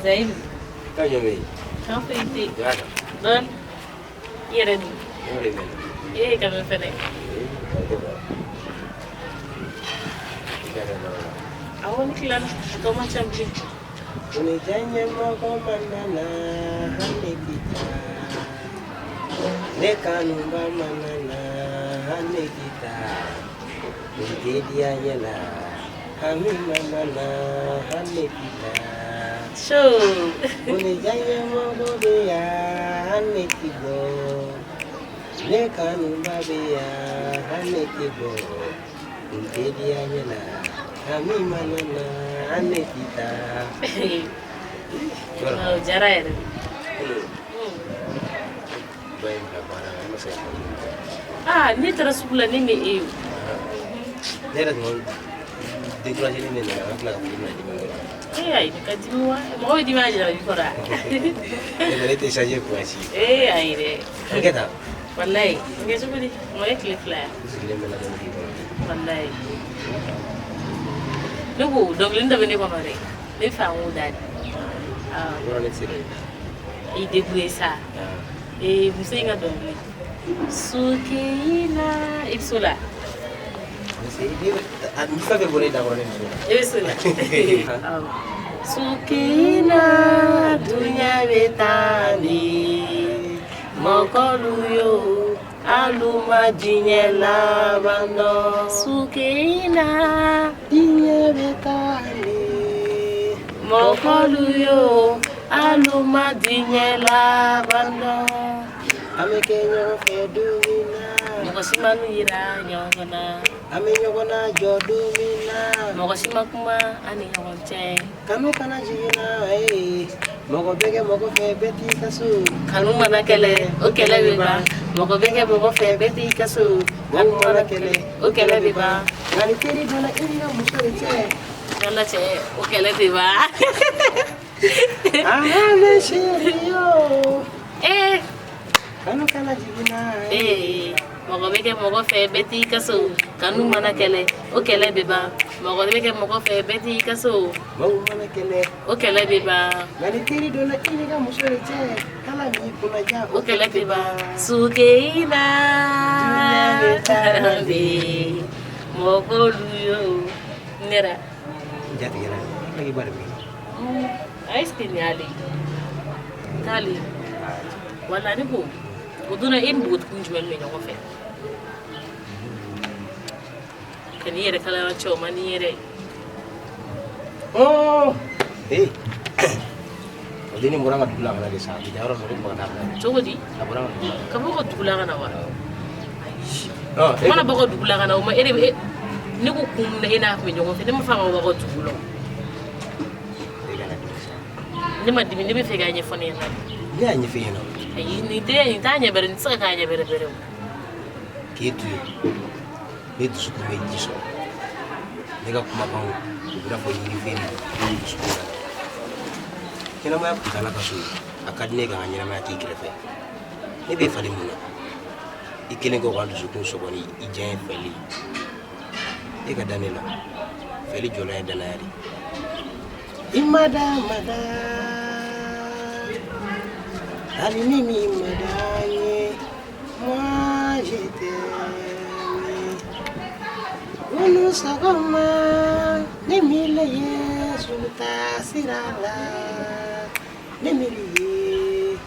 Zayidu. Kan jumɛn bɛ yen? Kan foyi tɛ yen. Jaa kan. Dɔɔni. I yɛrɛ dun? Ne de bɛ yen. E ye ka mɛn fɛnɛ. Ee, o tɛ baara. I ka kɛ baara la. Awɔ, ne tilala. A tɔ man ca bilen. Ni diɲɛ mɔgɔ mana na hali bi taa. Ne kanuba mana na hali bi taa. Ni tɛ diya ɲɛ la. Hami mana na hali bi taa. So. Ni diɲɛ mɔgɔ bɛ yan hali ti bɔ. Ne kanuba bɛ yan hali ti bɔ. Ni tɛ diya ɲɛ la. Hami mana na hali bi taa. O diyara yɛrɛ de. Ba in bila baara la, ne ma se ka Aa, ne taara sugu la, ne ma e ye o. Ne yɛrɛ tun découragé ne nana ka tila ka fɔ k'i bɛna dimi n kɔrɔ. Ee, ayi, ne ka dimi wa? Mɔgɔ bɛ dimi a jarabi kɔrɔ wa? Ne ko ne tɛ changer point si. Ee, ayi dɛ. A bɛ kɛ tan. Walayi, n kɛ cogo di? O ye tile 2 ye. N sigilen bɛ lajɛli k'i kɔnɔ. Walayi. Ne ko dɔnkilini dɔ bɛ ne kɔnɔ dɛ. Ne bɛ fɛ an k'o da de. Awɔ. Yɔrɔ ne tɛ se ka i da. I débrouiller sa. Ee, muso in ka dɔnkili. Sukeyina, i bɛ s'o la? Parce que ni fɛn fɛn bɔra e da kɔrɔ ne bɛ s'o la. I bɛ s'o la? Awɔ. Sukeyina, dunya bɛ taa ni mɔgɔlu yo, alu ma diɲɛ laban dɔn. Sukeyina, Diɲɛ bɛ taa ni mɔgɔlu yo, alu ma diɲɛ laban dɔn. An bɛ kɛ ɲɔgɔn fɛ don min na. Mɔgɔ si ma n'u yira ɲɔgɔn na. An bɛ ɲɔgɔn na jɔ don min na. Mɔgɔ si ma kuma an ni ɲɔgɔn cɛ. Kanu kana jigin na ee. Mɔgɔ bɛ kɛ mɔgɔ fɛ bɛɛ t'i ka so. Kanu mana kɛlɛ, o kɛlɛ bɛ ban. Mɔgɔ bɛ kɛ mɔgɔ fɛ bɛɛ t'i ka so. Mɔgɔw mana kɛlɛ, o kɛlɛ bɛ ban. Nka ni teri donna i n'i ka muso de cɛ. Yala cɛ, o kɛlɛ tɛ ban. Ah, ne chérie yo. Ee. Kanu kana jigin na Ee, mɔgɔ bɛ kɛ mɔgɔ fɛ bɛɛ t'i ka so. Kanu mana kɛlɛ, o kɛlɛ bɛ ban. Mɔgɔ bɛ kɛ mɔgɔ fɛ bɛɛ t'i ka so. Mɔgɔw mana kɛlɛ, o kɛlɛ bɛ ban. Nka ni teri donna i n'i ka muso de cɛ. Kala m'i kunna ja, o kɛlɛ tɛ ban. Sukeyina, Dunya bɛ taa bi mɔgɔlu yo. Ne yɛrɛ. N ja tigɛra. Ne k'i ba de bɛ. Est ce que nin y'ale ye? T'ale ye. Wala ne ko, o donna e ni npogotiginin jumɛn bɛ ɲɔgɔn fɛ? Ka n'i yɛrɛ kalaya cɛ o man di n ye dɛ. Oh! Ee! O dennin bɔra an ka dugu la ka na de sa. A bɛ taa yɔrɔ min na, ne tun bɛ ka taa bila de. Cogo di? A bɔra an ka dugu la. Ka bɔ ka dugu la ka na wa? Ɔ, O mana bɔ ka dugu la ka na, o ma e de bɛ e ne ko kun min na e n'a tun bɛ ɲɔgɔn fɛ, ne ma fɔ a ka bɔ ka dugu la o. E kana dimi sa. Ne ma dimi, ne bɛ fɛ k'a ɲɛfɔ ne ɲɛna. Ne y'a ɲɛfɔ e ɲɛna. Ayi, nin tɛ nin t'a ɲɛ bɛrɛ, nin tɛ se ka k'a ɲɛ bɛrɛ bɛrɛ o. K'e to yen, ne dusukun bɛ ji sɔrɔ. Ne ka kumakanw, u bɛna fɔ yirifɛn de ne dusukun na. Ɲɛnamaya kuntaala ka surun, a ka di ne ye ka n ka ɲɛnamaya k'i kɛrɛfɛ. Ne b'e falen mun na? I kelen kɔ ka n dusukun sɔgɔ ni i diya ye fɛli ye. E ka da ne la, fɛli jɔlan ye danaya de ye. I ma da ma da, hali ni min ma da n ye, moi je t'aime. Unu sɔgɔma, ne m'i lajɛ sugu taa sira la, ne m'i ye.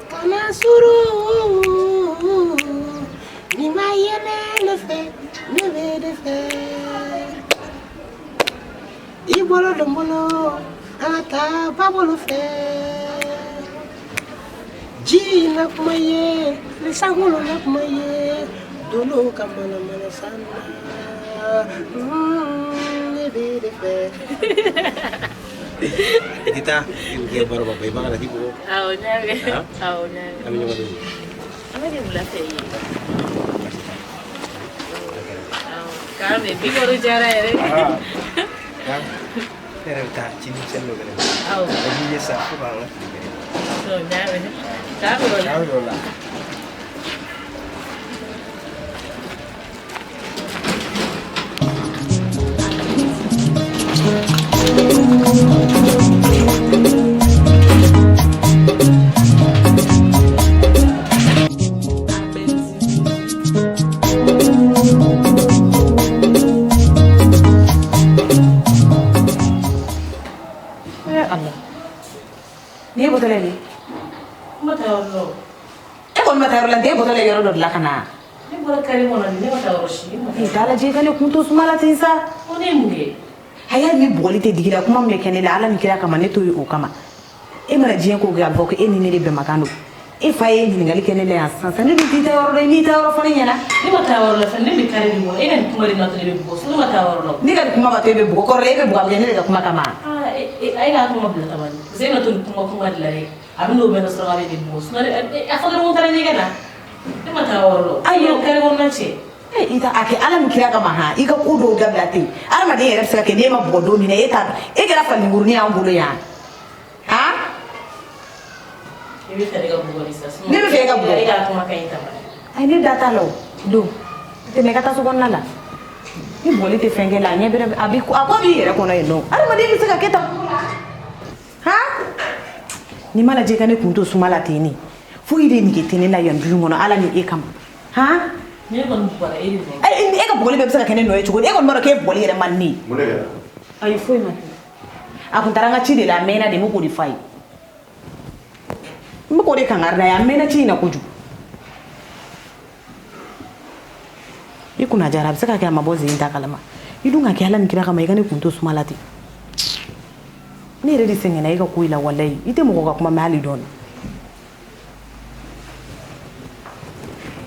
Kana suru, ni ma yɛlɛ ne fɛ, ne bɛ de fɛ. I bolo don bolo, an ka taa ba bolo fɛ. Ji na kuma ye, ni sankolo na kuma ye, dolo ka mana mana san na. Ne bɛ de fɛ. I tɛ taa, i bɛ kɛ baro ba i b'a kana k'i bugɔ. Awɔ, n y'a mɛn. Awɔ, n y'a mɛn. An bɛ ɲɔgɔn dɔn. An bɛ kɛ wula fɛ yen. Awɔ, k'an bɛn bi baro diyara yɛrɛ. Ne yɛrɛ bɛ taa ci denmisɛnnin dɔ kɛnɛ. Awɔ. A b'i ye sa fo k'an ka tile kɛ. N y'a mɛn. K'an bɛn o la. K'an bɛn o la. bɔtɔla ye. N ma taa yɔrɔ la. E kɔni ma taa yɔrɔ la, e bɔtɔla ye yɔrɔ dɔ de la ka na. Ne bɔra kare kɔnɔ, ne ma taa yɔrɔ si. I t'a lajɛ i ka ne kun to suma la ten sa. Ko ne ye mun kɛ? A y'a ni bugɔli tɛ digi la, kuma min bɛ kɛ ne la, Ala ni kira kama, ne t'o ye o kama. E mana diɲɛ ko kɛ, a bɛ fɔ ko e ni ne de bɛnbakan don. E fa ye ɲininkali kɛ ne la yan sisan, ne dun t'i taa yɔrɔ dɔn, n'i taa yɔrɔ fɔ ne ɲɛna. Ne ma taa yɔrɔ la fɛnɛ, ne bɛ kare de kɔnɔ, e ka nin kuma de natɔ ne bɛ bugɔ, ne ma taa yɔrɔ la. Ne ka nin kuma b'a to e bɛ bugɔ, kɔrɔ e bɛ bugɔ a bɛ kɛ ne de ka kuma kama. Aa e ka kuma bila tabali, parce que e na to nin kuma de la dɛ, a bɛ n'o mɛn sɔrɔ a bɛ ne bugɔ, sinon a fɔ dɔrɔn ko n taara ɲɛgɛn na, ne ma taa yɔrɔ la. Ayi kare kɔnɔna cɛ. I ta a kɛ Ala ni kira kama han, i ka ko dɔw dabila ten. Adamaden yɛrɛ bɛ se ka kɛ n'e ma bugɔ don min na, e t'a dɔn, e kɛra falenkurunin y'an bolo yan. Han? I bɛ fɛ ne ka bugɔ de sa. Ne bɛ fɛ e ka bugɔ. E ka kuma ka ɲi tabali. Ayi ne da t'a la o don. Tɛmɛ i ka taa so kɔnɔna la. Ni bugɔli tɛ fɛn kɛ la, a ɲɛ bɛrɛ a bɛ a ko b'i yɛrɛ kɔnɔ yen nɔ. Adamaden bɛ se ka kɛ tan. Han? N'i ma lajɛ i ka ne kun to suma la ten ne. Foyi de nege tɛ ne la yan du in kɔnɔ Ala ni e kama. Han? Ne kɔni bugɔra e de nɔ. E ka bugɔli bɛɛ bɛ se ka kɛ ne nɔ ye cogo di? E kɔni b'a dɔn k'e bugɔli yɛrɛ man di ne ye. Mun de kɛra? Ayi foyi ma kɛ. A kun taara n ka ci de la, a mɛnna de, n bɛ k'o de f'a ye. N bɛ k'o de kankari da ye, a mɛnna ci in na kojugu. I kunna jara, a bɛ se ka kɛ a ma bɔ zen ta kalama. I dun ka kɛ Ala ni kira kama, i ka ne kun to suma la ten. Ne yɛrɛ de sɛgɛnna e ka ko in la walayi. I tɛ mɔgɔ ka kuma mɛn hali dɔɔni.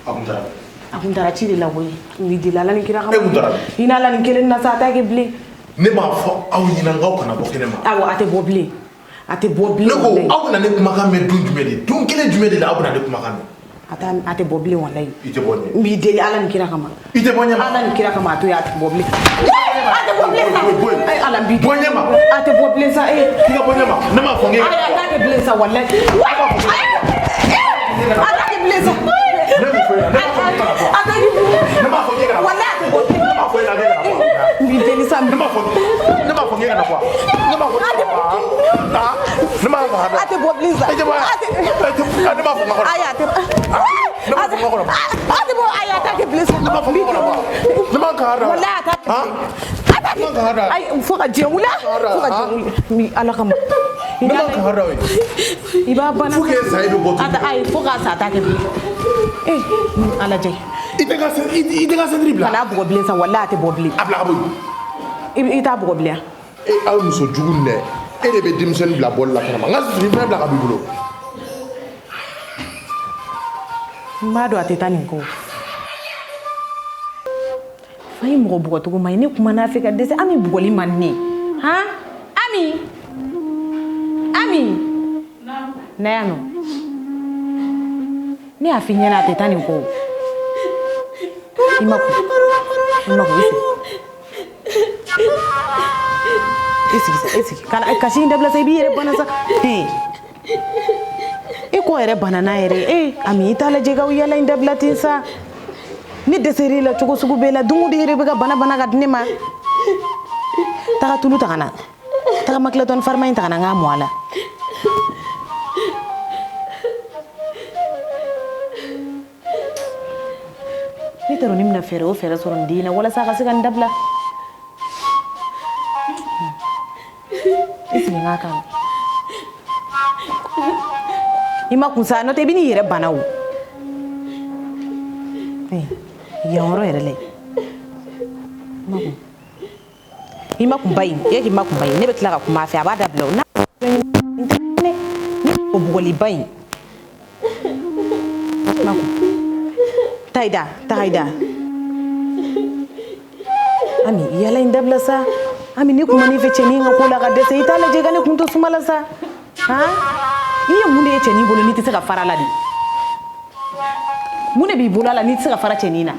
A kun taara. A kun taara ci de la koyi. N b'i deli Ala ni kira kama. E kun taara. I n'Ala ni kelen na sa, a t'a kɛ bilen. Ne m'a fɔ aw ɲɛna k'aw kana bɔ kɛnɛ ma. Awɔ, a tɛ bɔ bilen. A tɛ bɔ bilen. Ne ko aw bɛna ne kumakan mɛn don jumɛn de? Don kelen jumɛn de la aw bɛna ne kumakan mɛn? A tɛ bɔ bilen walayi. I tɛ bɔ ɲɛ. N b'i deli Ala ni kira kama. I tɛ bɔ ɲɛ ma. Ala ni kira kama, a to yen, a tɛ bɔ bilen. A tɛ bɔ bilen sa. Bɔ yen. Ala n b'i deli. Bɔ ɲɛ ma. A tɛ bɔ bilen sa. I ka bɔ ɲɛ ma. Ne m'a fɔ n k'e. Ayi, a t'a kɛ bilen sa walayi. A t'a kɛ bilen sa. Ne b'o fɔ e ɲɛna. Ne m'a fɔ k'e kana bɔ. A tɛ kɛ bilen. Ne m'a fɔ k'e kana bɔ. Walayi a tɛ bɔ bilen. Ne m'a fɔ e ɲɛna k'e kana bɔ. N b'i deli sa. Ne m'a fɔ k'e kana bɔ. Ne m'a fɔ k'e kana bɔ. Ne m'a fɔ. A tɛ bɔ bilen sa. E tɛ bɔ. A tɛ. Ne m'a fɔ n ka kɔnɔ. Ayi a tɛ. Ne m'a fɔ n ka kɔnɔ. A tɛ bɔ, ayi a t'a kɛ bilen sa. Ne m'a fɔ n ka kɔnɔ. Ne m'a kan da. Walayi a t'a kɛ bilen. A t'a Ne m'a kan da. kɛ. Ayi fo ka diɲɛ wuli. Fo ka diɲɛ wuli. N b'i Ala kama. Ne m'a kan da o ye. I b'a bana. Fo k'e sa e bɛ bɔ A tɛ, ayi fo k'a sa a t'a kɛ bilen. Ala jɛ. I tɛ ka sentiri bila. Kana bugɔ bilen sa, walayi a tɛ bɔ bilen. A bila ka bɔ yen. I t'a bugɔ bilen. E aw muso jugu nin dɛ. E de bɛ denmisɛnnin bila bɔli la kɛnɛma. N ka siri fɛnɛ bila ka b'i bolo. N b'a dɔn a tɛ taa nin kɔ. Fa ye mɔgɔ bugɔcogo ma ye, ne kumana a fɛ ka dɛsɛ. Ami bugɔli man di ne ye. Han? Ami. Ami. Na yan nɔ. Ne y'a f'i ɲɛna a tɛ taa nin kɔ. I ma kun. I ma kun, i sigi. I sigi sa, i sigi. Kana kasi in dabila sa, i b'i yɛrɛ bana sa. E kɔ yɛrɛ bana n'a yɛrɛ ye. Ami i t'a lajɛ k'aw yala in dabila ten sa. Ne dɛsɛr'i la cogo sugu bɛɛ la. Don o don e yɛrɛ bɛ ka bana bana ka di ne ma. Taga tulu ta ka na. Taga makilatɔni farima in ta ka na n k'a mɔ a la. Ne t'a dɔn ne bɛna fɛɛrɛ o fɛɛrɛ sɔrɔ nin den in na walasa a ka se ka nin dabila. I sigi n k'a kan. I ma kun sa, n'o tɛ i bɛ n'i yɛrɛ bana o. Yan yɔrɔ yɛrɛ la yen. I ma kun. I ma kun ba in, e k'i ma kun ba in, ne bɛ tila ka kuma a fɛ, a b'a dabila o. N'a ne o bugɔliba in. I ma kun. Taa i da, taa i da. Ami, yala in dabila sa. Ami, ne kuma n'i fɛ cɛnin ka ko la ka dɛsɛ, i t'a lajɛ i ka ne kun to suma la sa. Han? I ye mun de ye cɛnin bolo n'i tɛ se ka fara a la de? Mun de b'i bolo a la n'i tɛ se ka fara cɛnin na?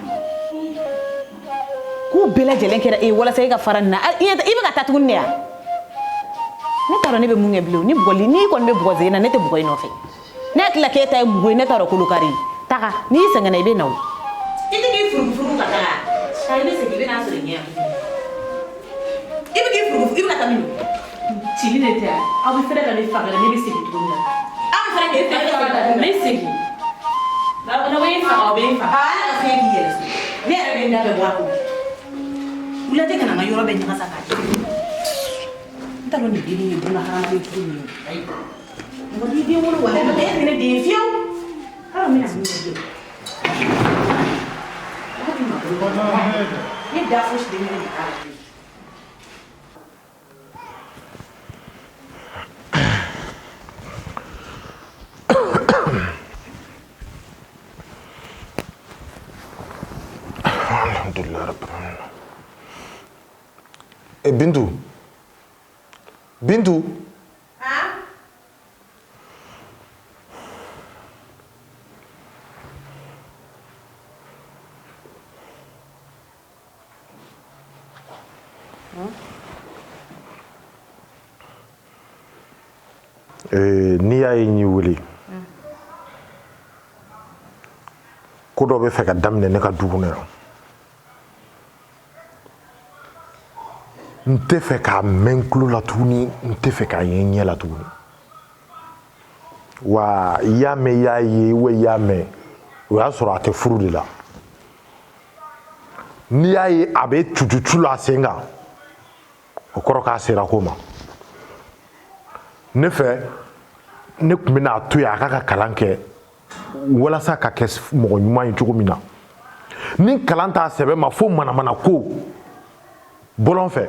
K'u bɛɛ lajɛlen kɛra e ye walasa e ka fara nin na. I bɛ ka taa tuguni de ya? Ne t'a dɔn ne bɛ mun kɛ bilen o. Ni bugɔli, n'i kɔni bɛ bugɔ sen na, ne tɛ bugɔ i nɔfɛ. Ne hakili la k'e ta ye mugu ye, ne t'a dɔn kolo kari. Taga, n'i sɛgɛnna i bɛ na o. I tɛ k'i furugu ka taga. Taa i bɛ segin i bɛ n'a sɔrɔ i ɲɛ yan. I bɛ k'i furugu, i bɛ ka taa min? Cili de tɛ yan. Aw bɛ fɛrɛ ka ne faga ne bɛ segin tuguni na. Aw bɛ fɛrɛ k'e faga, e bɛ segin. N bɛ segin. N'aw bɛ n faga, aw bɛ n faga. Ala ka fiɲɛ k'i yɛrɛ so. Ne yɛrɛ bɛ n da bɛɛ bɔ a kɔnɔ. Wula tɛ ka na n ka yɔrɔ bɛɛ ɲagasa k'a jɛ. N t'a dɔn nin dennin ye buna hadamaden cogo min ye. Ayi. Mɔgɔ t'i den wolo walayi n'o tɛ e tɛ ne den ye fiyewu. Hali n bɛna min kɛ bilen. Ne da fosi tɛ ne la. Alhamdulillah rabbil alamin. Eh Bintu. Bintu. Ah? N'i y'a ye n y'i wele ko dɔ bɛ fɛ ka daminɛ ne ka du kɔnɔ yan n tɛ fɛ k'a mɛn n tulo la tuguni n tɛ fɛ k'a ye n ɲɛ la tuguni wa i y'a mɛn i y'a ye wa i y'a mɛn o y'a sɔrɔ a tɛ furu de la n'i y'a ye a bɛ cucucu la a sen kan o kɔrɔ k'a sera ko ma ne fɛ ne tun bɛna a to yen a k'a ka kalan kɛ walasa ka kɛ mɔgɔ ɲuman ye cogo min na ni kalan t'a sɛbɛ ma fo manamana ko bɔlɔn fɛ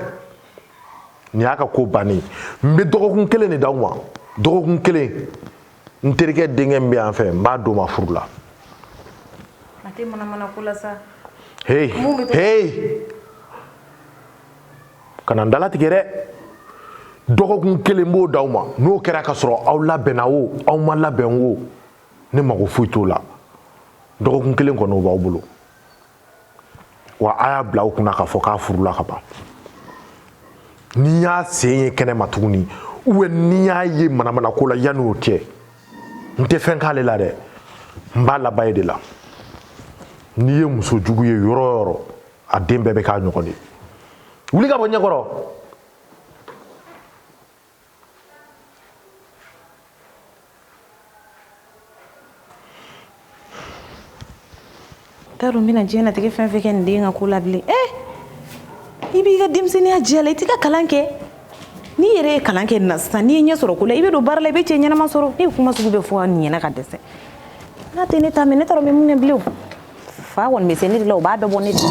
nin y'a ka ko bannen n bɛ dɔgɔkun kelen de d'aw ma dɔgɔkun kelen n terikɛ denkɛ min bɛ yan fɛ n b'a d'o ma furu la. A tɛ manamana ko la sa. Hey hey kana n dalatigɛ dɛ dɔgɔkun kelen n b'o d'aw ma n'o kɛra ka sɔrɔ aw labɛnna o aw ma labɛn o ne mago foyi t'o la dɔgɔkun kelen kɔni o b'aw bolo wa a y'a bila aw kunna k'a fɔ k'a furula ka ban ni n y'a sen ye kɛnɛ ma tuguni ou bien ni n y'a ye manamana ko la yanni o cɛ n tɛ fɛn k'ale la dɛ n b'a laban e de la n'i ye muso jugu ye yɔrɔ o yɔrɔ a den bɛɛ bɛ k'a ɲɔgɔn de ye wuli ka bɔ ɲɛkɔrɔ. T'a dɔn n bɛna diɲɛlatigɛ fɛn fɛn kɛ nin den ka ko la bilen. I b'i ka denmisɛnninya diya la i t'i ka kalan kɛ n'i yɛrɛ ye kalan kɛ nin na sisan n'i ye ɲɛ sɔrɔ ko la i bɛ don baara la i bɛ cɛ ɲɛnama sɔrɔ ne ye kuma sugu bɛɛ fɔ nin ɲɛna ka dɛsɛ n'a tɛ ne ta mɛn ne t'a dɔn n bɛ mun kɛ bilen o fa kɔni bɛ se ne de la o b'a bɛɛ bɔ ne de la.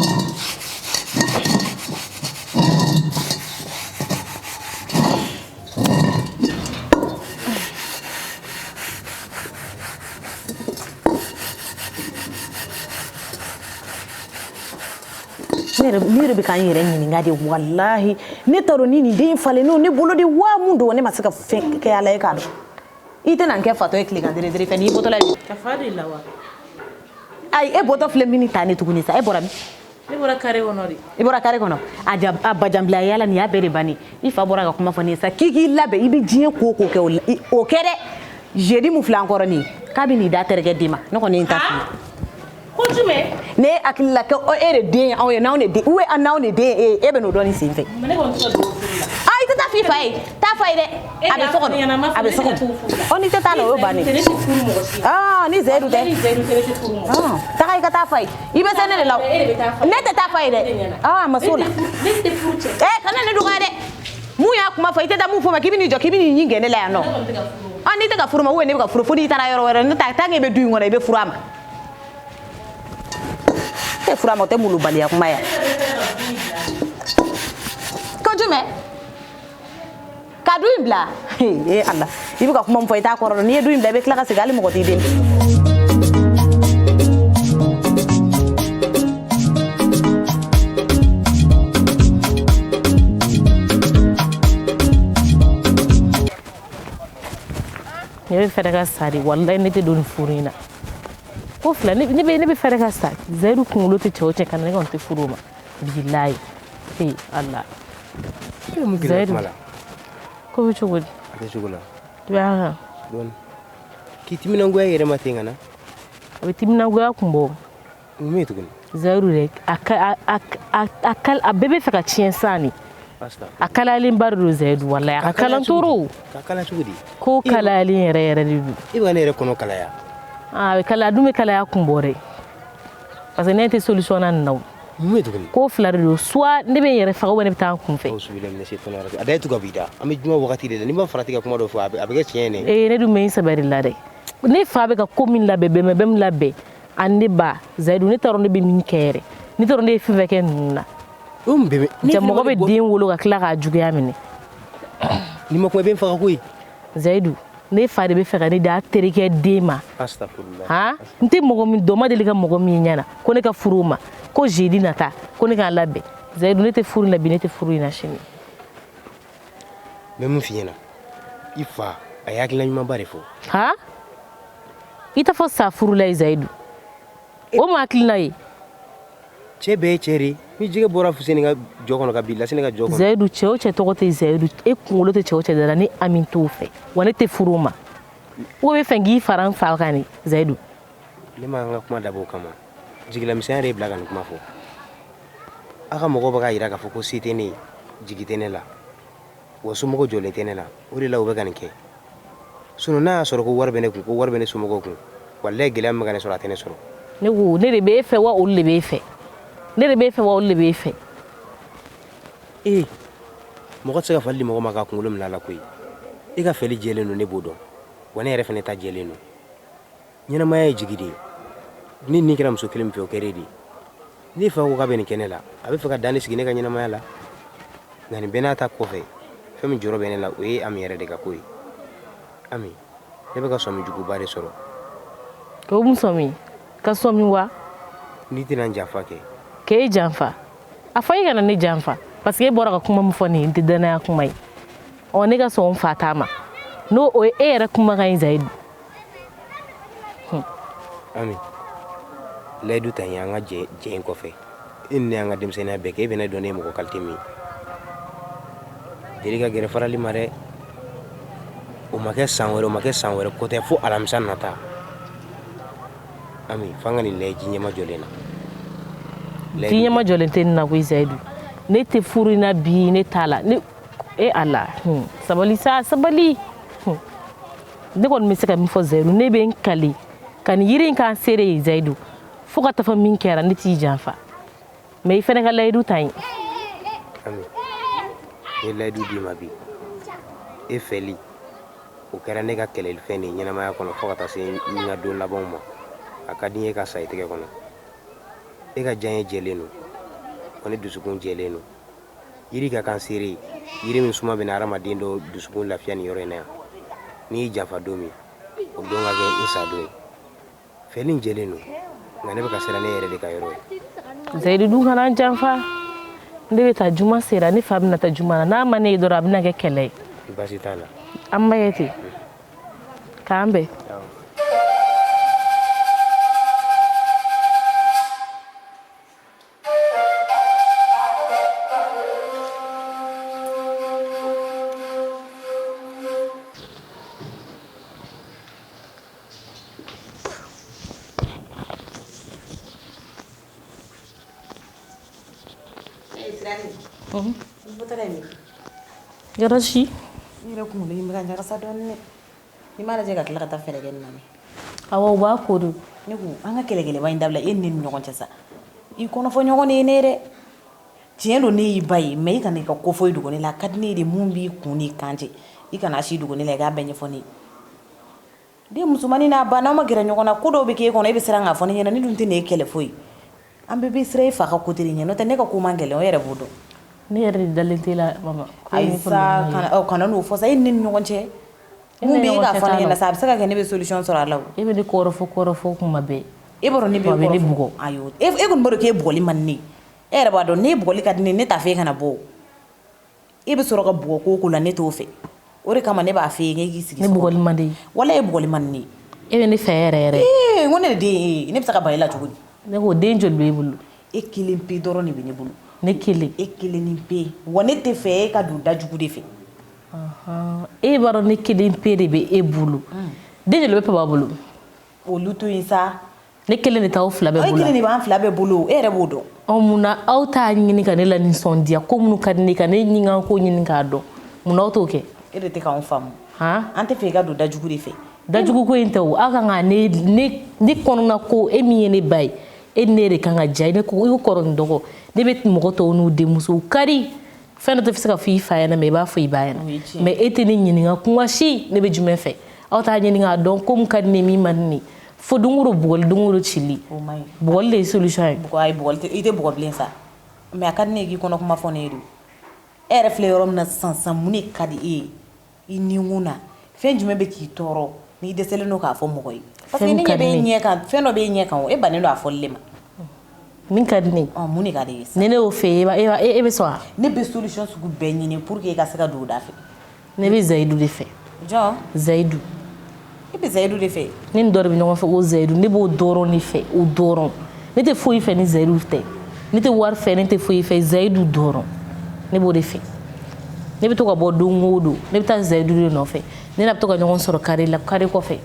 Ne yɛrɛ bɛ ka n yɛrɛ ɲininka de walahi ne t'a dɔn ni nin den falen n'o ne bolo de wa mun don ne ma se ka fɛn kɛ ala ye k'a dɔn i tɛna n kɛ fatɔ ye tilegan dere dere fɛ n'i bɔtɔla ye. Ka fa de la wa. Ayi e bɔtɔ filɛ min ta ne tuguni sa e bɔra min. Ne bɔra carré kɔnɔ de. I bɔra carré kɔnɔ a ja a bajanbila yala nin y'a bɛɛ de bannen i fa bɔra ka kuma fɔ ne ye sa k'i k'i labɛn i bɛ diɲɛ ko o ko kɛ o kɛ dɛ jeudi mun filɛ an kɔrɔ nin ye k'a bɛ n'i da terikɛ den ma ne kɔni ye n ta f'i ye. Ko jumɛn. Ne hakili la ko e de den ye anw ye n'anw de den ou n'anw de den ye e ye e bɛ n'o dɔn nin sen fɛ. Ne kɔni tɛ ka don o furu la. Ah i tɛ taa f'i fa ye taa fa ye dɛ a bɛ so kɔnɔ a bɛ so kɔnɔ ɔ n'i tɛ taa la o y'o bannen. Ne tɛ furu mɔgɔ si la. Ah ni Zeyidu tɛ. Ni Zeyidu tɛ ne tɛ furu mɔgɔ si la. Taga i ka taa fa ye i bɛ se ne de la o. Ne tɛ taa fa ye dɛ. Ah a ma s'o la. Ne tɛ furu cɛ. Eh kana ne dɔgɔya dɛ. Mun y'a kuma fɔ i tɛ taa mun fɔ ma k'i bɛ n'i jɔ k'i bɛ n'i ɲin gɛn ne la yan nɔ. Ah n'i tɛ ka furu ma ou ne bɛ ka furu fo n'i taara yɔrɔ wɛrɛ ne ta tant que i bɛ du in kɔnɔ i bɛ furu a ma. Tɛ furu a ma o tɛ molobaliya kuma ye. Ko jumɛn? Ka du in bila ee Ala i bɛ ka kuma min fɔ i t'a kɔrɔ dɔn n'i ye du in bila i bɛ tila ka segin hali mɔgɔ t'i deli. Ne bɛ fɛɛrɛ ka sa de walayi ne tɛ don nin furu in na. Ko fila ne bɛ fɛɛrɛ ka sa Zeyidu kunkolo tɛ cɛ o cɛ ka na ne kɔni tɛ furu o ma bilayi ee Ala. Zeyidu ko bɛ cogo di. A bɛ cogo la. I b'a kan. Dɔɔni. K'i timinangoya i yɛrɛ ma ten ka na. A bɛ timinangoya kun bɔ. Mun ye tuguni. Zeyidu dɛ a bɛɛ bɛ fɛ ka tiɲɛ sisan de. A kalayalenba de don Zeyidu walayi a ka kalan toro. Ka kala cogo di. Ko kalayalen yɛrɛ yɛrɛ de don. I bɛ ka ne yɛrɛ kɔnɔ kalaya. Ah, a bɛ kalaya a dun bɛ kalaya kun bɔ dɛ. Parce que ne tɛ solution na nin na o. Mun ye tuguni? Ko fila de don, soit ne bɛ n yɛrɛ faga, ou ne bɛ taa n kun fɛ. A da ye tugu a b'i da. An bɛ juma wagati de la, n'i ma farati ka kuma dɔ fɔ, a bɛ kɛ tiɲɛ ye ne. Ee, ne dun bɛ n sɛbɛ de la dɛ. Ne fa bɛ ka ko min labɛn, bɛnbɛn bɛ min labɛn, ani ne ba Zayidu, ne t'a dɔn ne bɛ min kɛ yɛrɛ. Ne t'a dɔn ne ye fɛn fɛn kɛ ninnu na. O mun bɛnbɛn? Ja mɔgɔ bɛ den wolo ka tila k'a juguya minɛ. N'i ma kuma, i bɛ n faga koyi. Zayidu, ne fa de bɛ fɛ ka ne d'a terikɛ den ma. Astafurulayi. Han, n tɛ mɔgɔ min dɔn, ma deli ka mɔgɔ min ɲɛna ko ne ka furu o ma, ko jeudi nata ko ne k'a labɛn. Zayidu, ne tɛ furu in la bi, ne tɛ furu in na sini. N bɛ mun f'i ɲɛna, i fa a ye hakilina ɲumanba de fɔ. Han, i t'a fɔ sa furu la ye Zayidu, o ma hakilina ye. Cɛ bɛɛ ye cɛ de ye. Ni jɛgɛ bɔra Fuseni ka jɔ kɔnɔ ka bin Lasine ka jɔ kɔnɔ. Zayidu, cɛ o cɛ tɔgɔ tɛ Zayidu, e kunkolo tɛ cɛ o cɛ da la, ni Ami t'o fɛ, wa ne tɛ furu o ma. O bɛ fɛ k'i fara n fa kan de, Zayidu. Ne ma n ka kuma dabɔ o kama. Jigilamisɛnya de ye bila ka nin kuma fɔ. Aw ka mɔgɔw bɛ k'a jira k'a fɔ ko se tɛ ne ye, jigi tɛ ne la, wa somɔgɔw jɔlen tɛ ne la, o de la u bɛ ka nin kɛ. Sinon n'a y'a sɔrɔ ko wari bɛ ne kun, ko wari bɛ ne somɔgɔw kun, walayi gɛlɛya min bɛ ka ne sɔrɔ, a tɛ ne sɔrɔ. Ne ko ne de bɛ e fɛ wa olu de bɛ e fɛ? Ne de bɛ e fɛ wa olu de bɛ e fɛ? Ee, mɔgɔ tɛ se ka fali di mɔgɔ ma k'a kunkolo minɛ a la koyi. E ka fɛli jɛlen don, ne b'o dɔn, wa ne yɛrɛ fana ta jɛlen don. Ɲɛnamaya ye jigi de ye. Ni nin kɛra muso kelen min fɛ, o kɛra e de ye. Ne fa ko k'a bɛ nin kɛ ne la, a bɛ fɛ ka dan de sigi ne ka ɲɛnamaya la. Nka nin bɛɛ n'a ta kɔfɛ, fɛn min jɔrɔ bɛ ne la, o ye Ami yɛrɛ de ka ko ye. Ami, ne bɛ ka sɔmi juguba de sɔrɔ. K'o mun sɔmi? Ka sɔmi wa? N'i tɛna n janfa kɛ. K'e janfa? A fɔ e kana ne janfa, parce que e bɔra ka kuma min fɔ nin ye, n tɛ danaya kuma ye. Ɔ, ne ka sɔn n fa ta ma, n'o o ye e yɛrɛ kumakan ye, Zayidu. Ami, layidu ta in an ka jɛ jɛ in kɔfɛ, e ni ne y'an ka denmisɛnninya bɛɛ kɛ, e bɛ ne dɔn ne ye mɔgɔ qualité min ye. Deli ka gɛrɛ farali ma dɛ. O ma kɛ san wɛrɛ, o ma kɛ san wɛrɛ ko tɛ, fo alamisa nata. Ami, f'an ka nin lajɛ ji ɲɛma jɔlen na. Ji ɲɛma jɔlen tɛ nin na koyi, Zayidu. Ne tɛ furu in na bi, ne t'a la. Ne e Ala, sabali sa, sabali. Ne kɔni bɛ se ka min fɔ Zayidu, ne bɛ n kali ka nin yiri in k'an seere ye, Zayidu, fo ka taa fɔ min kɛra, ne t'i janfa. Mais i fana ka layidu ta n ye. Ami, n ye layidu d'i ma bi. E fɛli, o kɛra ne ka kɛlɛlifɛn de ye ɲɛnamaya kɔnɔ fo ka taa se n ka don labanw ma. A ka di n ye ka sa i tɛgɛ kɔnɔ. E ka diyaɲɛ jɛlen don, wa ne dusukun jɛlen don. Yiri ka kan seere ye, yiri min suma bɛna hadamaden dɔ dusukun lafiya nin yɔrɔ in na yan. N'i y'i janfa don min, o don ka kɛ n sa don ye. Fɛli in jɛlen don, nka ne bɛ ka siran ne yɛrɛ de ka yɔrɔ ye. Zayidu dun kana n janfa. Ne bɛ taa, juma sera, ne fa bɛna taa juma la, n'a ma ne ye dɔrɔn, a bɛna kɛ kɛlɛ ye. Baasi t'a la. An ba ye ten, k'an bɛn. Garasi. Ne yɛrɛ kunkolo in bɛ ka ɲagasa dɔɔnin dɛ. N'i m'a lajɛ ka tila ka taa fɛɛrɛ kɛ nin na dɛ. Awɔ, u b'a ko de. Ne ko an ka kɛlɛkɛlɛba in dabila e ni ne ni ɲɔgɔn cɛ sa. I kɔnɔfɔ ɲɔgɔn de ye ne ye dɛ. Tiɲɛ don, ne y'i ba ye, mais i kana i ka ko foyi dogo ne la. A ka di ne ye de, mun b'i kun n'i kan cɛ, i kana si dogo ne la, i k'a bɛɛ ɲɛfɔ ne ye. Den musomannin n'a ba, n'aw ma gɛrɛ ɲɔgɔn na, ko dɔw bɛ k'e kɔnɔ, e bɛ siran k'a fɔ ne ɲɛna. Ne dun tɛ n'e kɛlɛ foyi. An bɛɛ bɛ siran e fa ka côté de ɲɛ, n'o tɛ ne ka ko man gɛlɛn, o yɛrɛ b'o dɔn. Ne yɛrɛ de dalen t'e la, mama. Ayi sa, kana n'o fɔ sa, e ni ne ni ɲɔgɔn cɛ. Mun bɛ e k'a fɔ ne ɲɛna sa, a bɛ se ka kɛ ne bɛ solution sɔrɔ a la o. E bɛ ne kɔrɔfɔ kɔrɔfɔ kuma bɛɛ. E b'a dɔn ne bɛ ne bugɔ. Ayi, e kɔni b'a dɔn k'e bugɔli man di ne ye. E yɛrɛ b'a dɔn ne bugɔli ka di ne ye, ne t'a fɛ e kana bɔ o. E bɛ sɔrɔ ka bugɔ ko o ko la, ne t'o fɛ. O de kama ne b'a fɛ e k'i sigi. Ne bugɔli man di. Wala e bugɔli man di ne ye. E bɛ ne fɛ yɛrɛ yɛrɛ. Ee, n ko ne de den ye e ye, ne bɛ se ka ban e la cogo di? Ne ko den joli b'e bolo? E kelen pe dɔrɔn de bɛ ne bolo. Ne kelen? E kelen ni pe. Wa ne tɛ fɛ e ka don dajugu de fɛ. E b'a dɔn ne kelen pe de bɛ e bolo. Den joli bɛ papa bolo? Olu to yen sa. Ne kelen de t'aw fila bɛɛ bolo. E kelen de b'an fila bɛɛ bolo, e yɛrɛ b'o dɔn. Ɔ, munna aw t'a ɲini ka ne la nisɔndiya, ko minnu ka di ne ka ne ɲini ko ɲini k'a dɔn, munna aw t'o kɛ? E de tɛ k'anw faamu. An tɛ fɛ i ka don dajugu de fɛ. Dajugu ko in tɛ o, aw kan ka ne kɔnɔna ko, e min ye ne ba ye, E ni ne de kan ka diya ne ko i ko kɔrɔ ni dɔgɔ. Ne bɛ mɔgɔ tɔw n'u denmusow kari. Fɛn dɔ tɛ se ka fɔ i fa ɲɛna mais i b'a fɔ i ba ɲɛna. Mais e tɛ ne ɲininka kuma si ne bɛ jumɛn fɛ. Aw t'a ɲininka a dɔn ko min ka di ne ye min man di ne ye. Fo don o don bugɔli, don o don cili. Bugɔli de ye solution ye. Ayi, bugɔli tɛ, i tɛ bugɔ bilen sa. Mais a ka di ne ye k'i kɔnɔ kuma fɔ ne ye de. E yɛrɛ filɛ yɔrɔ min na sisan sisan, mun de ka di e ye i nikun na? Fɛn jumɛn bɛ k'i tɔɔrɔ n'i dɛsɛlen don k'a fɔ mɔgɔ ye? Parce que ne ɲɛ bɛ e ɲɛ kan, fɛn dɔ bɛ e ɲɛ kan o, e bannen don a fɔli de ma. Min ka di ne ye. Mun de ka di e ye sisan? Ni ne y'o fɛ e e bɛ sɔn wa? Ne bɛ solution sugu bɛɛ ɲini pour que e ka se ka don o da fɛ. Ne bɛ Zayidu de fɛ. Jɔn? Zayidu. E bɛ Zayidu de fɛ? Ne ni dɔ de bɛ ɲɔgɔn fɛ ko Zayidu, ne b'o dɔrɔn de fɛ, o dɔrɔn. Ne tɛ foyi fɛ ni Zayidu tɛ. Ne tɛ wari fɛ, ne tɛ foyi fɛ, Zayidu dɔrɔn. Ne b'o de fɛ. Ne bɛ to ka bɔ don o don, ne bɛ taa Zayidu de nɔfɛ. Ne n'a bɛ to ka ɲɔgɔn sɔrɔ carré la, carré kɔfɛ.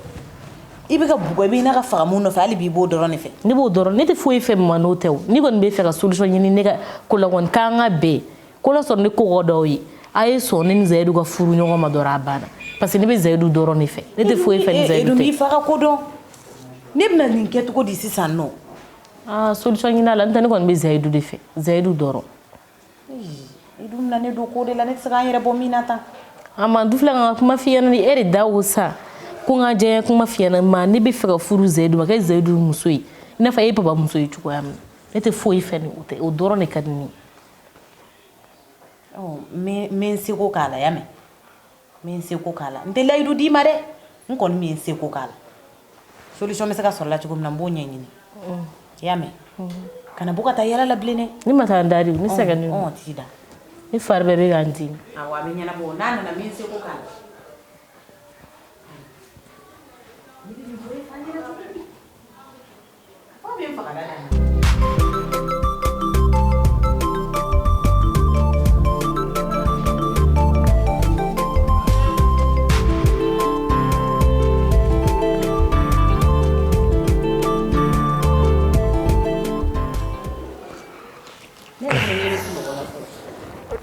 I bɛ ka bugɔ, i bɛ n'a ka faga mun nɔfɛ, hali bi i b'o dɔrɔn de fɛ. Ne b'o dɔrɔn, ne tɛ foyi fɛ ma n'o tɛ o. N'i kɔni bɛ fɛ ka solution ɲini ne ka ko la kɔni, k'an ka bɛn. Ko la sɔrɔ ne ko ka d'aw ye. A ye sɔn ne ni Zayidu ka furu ɲɔgɔn ma dɔrɔn a banna. Parce que ne bɛ Zayidu dɔrɔn de fɛ. Ne tɛ foyi fɛ ni Zayidu tɛ. Edun b'i fa ka ko dɔn. Ne bɛna nin kɛ cogo di sisan nɔ? Ah, solution ɲini a la, n'o tɛ ne kɔni bɛ Zayidu de fɛ. Zayidu dɔrɔn. Edun bɛna ne don ko de la, ne tɛ se k'an yɛrɛ bɔ min na tan. A ma du filɛ ka n ka kuma f'i ɲɛna ni e de da o sa. Ko n ka diya kuma f'i ɲɛna, ma ne bɛ fɛ ka furu Zayidu ma, kɛ Zayidu muso ye. I n'a fɔ e ye papa muso ye cogoya min na. Ne tɛ foyi fɛ ni o tɛ, o dɔrɔn de ka di ne ye. N bɛ n seko k'a la, y'a mɛn? N bɛ n seko k'a la. N tɛ layidu d'i ma dɛ. N kɔni bɛ n seko k'a la. Solution bɛ se ka sɔrɔ la cogo min na, n b'o ɲɛɲini. I y'a mɛn? Kana bɔ ka taa yala la bilen dɛ. Ne ma taa n da de, ne sɛgɛnnen don. T'i da. Ne fari bɛɛ bɛ ka n dimi. Awɔ, a bɛ ɲɛnabɔ. N'a nana, n bɛ n seko k'a la. Ne bɛ nin fɔ e fa ɲɛna cogo di? Fa bɛ n faga da la.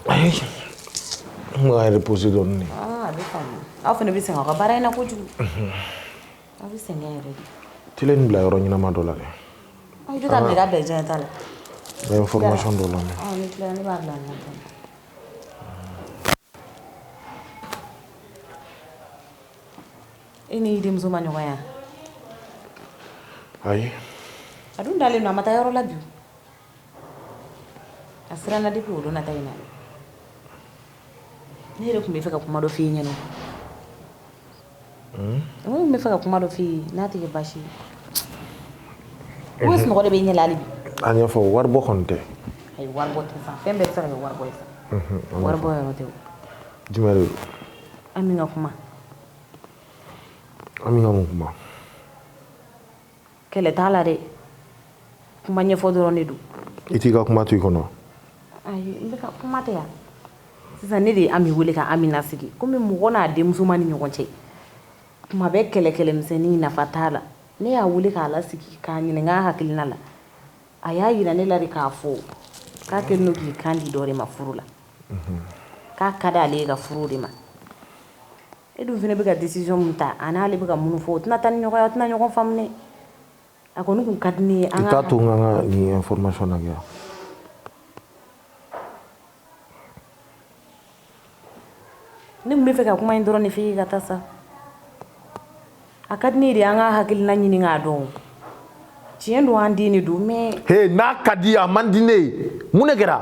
Ayi, n bɛ ka reposer dɔɔni de. Ah, a bɛ faamu. Aw fana bɛ sɛgɛn aw ka baara in na kojugu. Aw bɛ sɛgɛn yɛrɛ de. Tele nin bila yɔrɔ ɲɛnama dɔ la dɛ. I tɛ taa minɛ k'a bila jɔn ta la. N bɛ information dɔ lamɛn. Ni tilala ne b'a bila ɲɔgɔn ta la. E n'i denmuso ma ɲɔgɔn ye? Ayi. A dun dalen don, a ma taa yɔrɔ la bi. A siranna depuis o don na ta in na. Ne yɛrɛ tun bɛ fɛ ka kuma dɔ f'i ɲɛna. Ne tun bɛ fɛ ka kuma dɔ f'i ye n'a tɛ kɛ baasi ye. O sunɔgɔ de bɛ n ɲɛ la hali bi. A ɲɛfɔ, waribɔ kɔni tɛ. Ayi, waribɔ tɛ sa. Fɛn bɛɛ tɛ se ka kɛ waribɔ ye sa. Waribɔ yɔrɔ tɛ o. Jumɛn de don? Ami ka kuma. Ami ka mun kuma? Kɛlɛ t'a la dɛ. Kuma ɲɛfɔ dɔrɔn de don. I t'i ka kuma to i kɔnɔ? Ayi, n bɛ ka kuma tɛ yan. Sisan ne de ye Ami wele ka Ami lasigi. Komi mɔgɔ n'a denmuso ma ni ɲɔgɔn cɛ. Kuma bɛɛ kɛlɛ kɛlɛmisɛnnin nafa t'a la. Ne y'a wele k'a lasigi k'a ɲininka a hakilina la. A y'a yira ne la de k'a fɔ k'a kɛlen don k'i kan di dɔ de ma furu la. K'a ka d'ale ye ka furu de ma. E dun fana bɛ ka décision min ta, a n'ale bɛ ka minnu fɔ, o tɛna taa ni ɲɔgɔn ye, aw tɛna ɲɔgɔn faamu dɛ. A kɔni kun ka di ne ye. I t'a to n ka n ka nin information lajɛ. Ne tun bɛ fɛ ka kuma in dɔrɔn de f'i ye ka taa sa. A ka di ne ye de an ka hakilina ɲini k'a dɔn. Tiɲɛ don, an den de don, mais. He, n'a ka di ye, a man di ne ye. Mun de kɛra?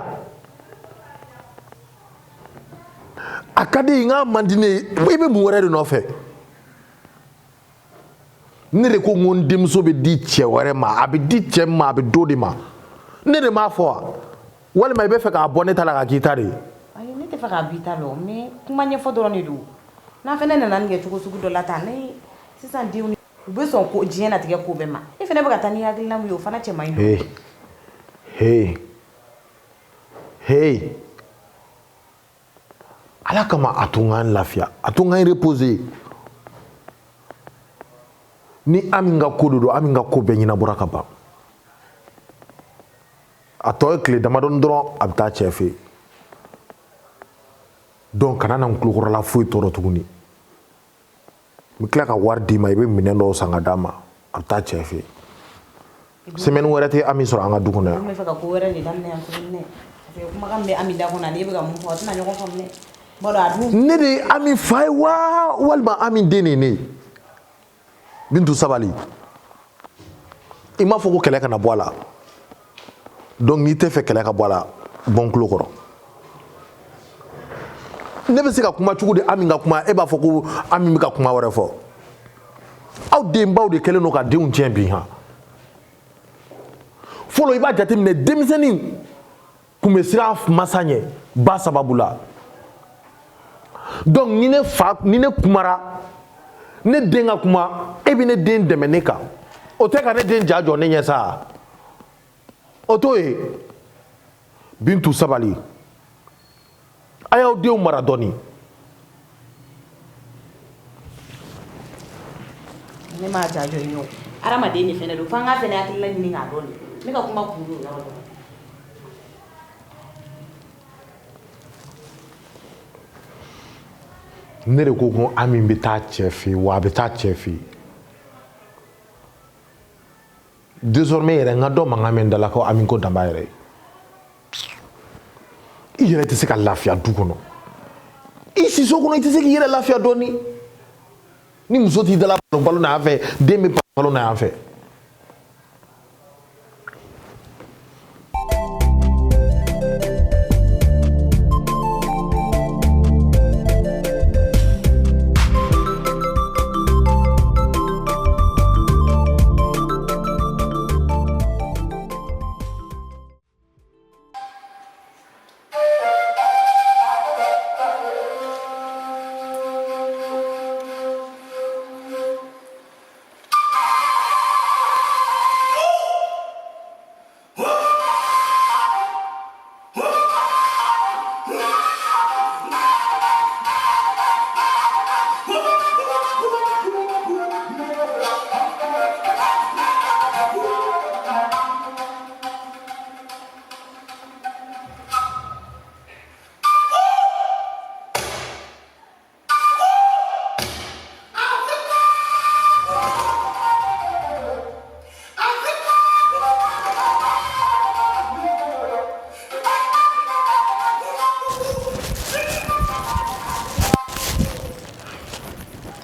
A ka di ye, n k'a man di ne ye. I bɛ mun wɛrɛ de nɔfɛ? Ne de ko n ko n denmuso bɛ di cɛ wɛrɛ ma, a bɛ di cɛ min ma, a bɛ d'o de ma. Ne de m'a fɔ wa? Walima i bɛ fɛ k'a bɔ ne ta la k'a k'i ta de ye? Ayi, ne tɛ fɛ k'a b'i ta la o, mais kuma ɲɛfɔ dɔrɔn de don. N'a fana nana nin kɛ cogo sugu dɔ la tan, ne sisan denw u bɛ sɔn ko diɲɛ latigɛ ko bɛɛ ma. E fana bɛ ka taa ni hakilina min ye, o fana cɛ man ɲi. Hey, hey, Ala kama a to n ka n lafiya, a to n ka n reposer. Ni Ami ka ko de don, Ami ka ko bɛɛ ɲɛnabɔra ka ban. A tɔ ye tile damadɔni dɔrɔn, a bɛ taa cɛ fɛ yen. Donc kana na n tulokɔrɔla foyi tɔɔrɔ tuguni. N bɛ tila ka wari d'i ma, i bɛ minɛn dɔw san ka d'a ma, a bɛ taa cɛ fɛ yen. Semaine wɛrɛ tɛ Ami sɔrɔ an ka du kɔnɔ yan. N bɛ fɛ ka ko wɛrɛ de daminɛ yan tuguni dɛ. Parce que kumakan min bɛ Ami da kɔnɔ ani e bɛ ka mun fɔ a tɛna ɲɔgɔn faamu dɛ. B'a dɔn a dun. Ne de ye Ami fa ye wa walima Ami den de ye ne ye? Bintu sabali. I m'a fɔ ko kɛlɛ kana bɔ a la. Donc n'i tɛ fɛ kɛlɛ ka bɔ a la, bɔ n tulo kɔrɔ. Ne bɛ se ka kuma cogo di Ami ka kuma, e b'a fɔ ko Ami bɛ ka kuma wɛrɛ fɔ. Aw denbaw de kɛlen don ka denw tiɲɛ bi han. Fɔlɔ i b'a jateminɛ denmisɛnnin kun bɛ siran masa ɲɛ ba sababu la. Donc ni ne fa ni ne kumara ne den ka kuma, e bɛ ne den dɛmɛ ne kan. O tɛ ka ne den ja jɔ ne ɲɛ sa. O t'o ye. Bintu sabali. A y'aw denw mara dɔɔni. Ne m'a ja jɔ i ɲɛ o. Hadamaden de fɛnɛ don, f'an k'a fɛnɛ hakilila ɲini k'a dɔn de. Ne ka kuma kun y'o yɔrɔ dɔrɔn. Ne de ko ko Ami bɛ taa cɛ fɛ yen wa a bɛ taa cɛ fɛ yen. Désormais yɛrɛ n ka dɔ mankan mɛn n da la ko Ami ko dan b'a yɛrɛ ye. I yɛrɛ tɛ se ka lafiya du kɔnɔ. I si so kɔnɔ i tɛ se k'i yɛrɛ lafiya dɔɔni. Ni muso t'i dala balo na yan fɛ, den bɛ balo na yan fɛ.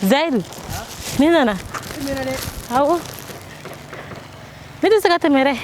Zaidu, ne nana. Awɔ. Ne tɛ se ka tɛmɛ dɛ.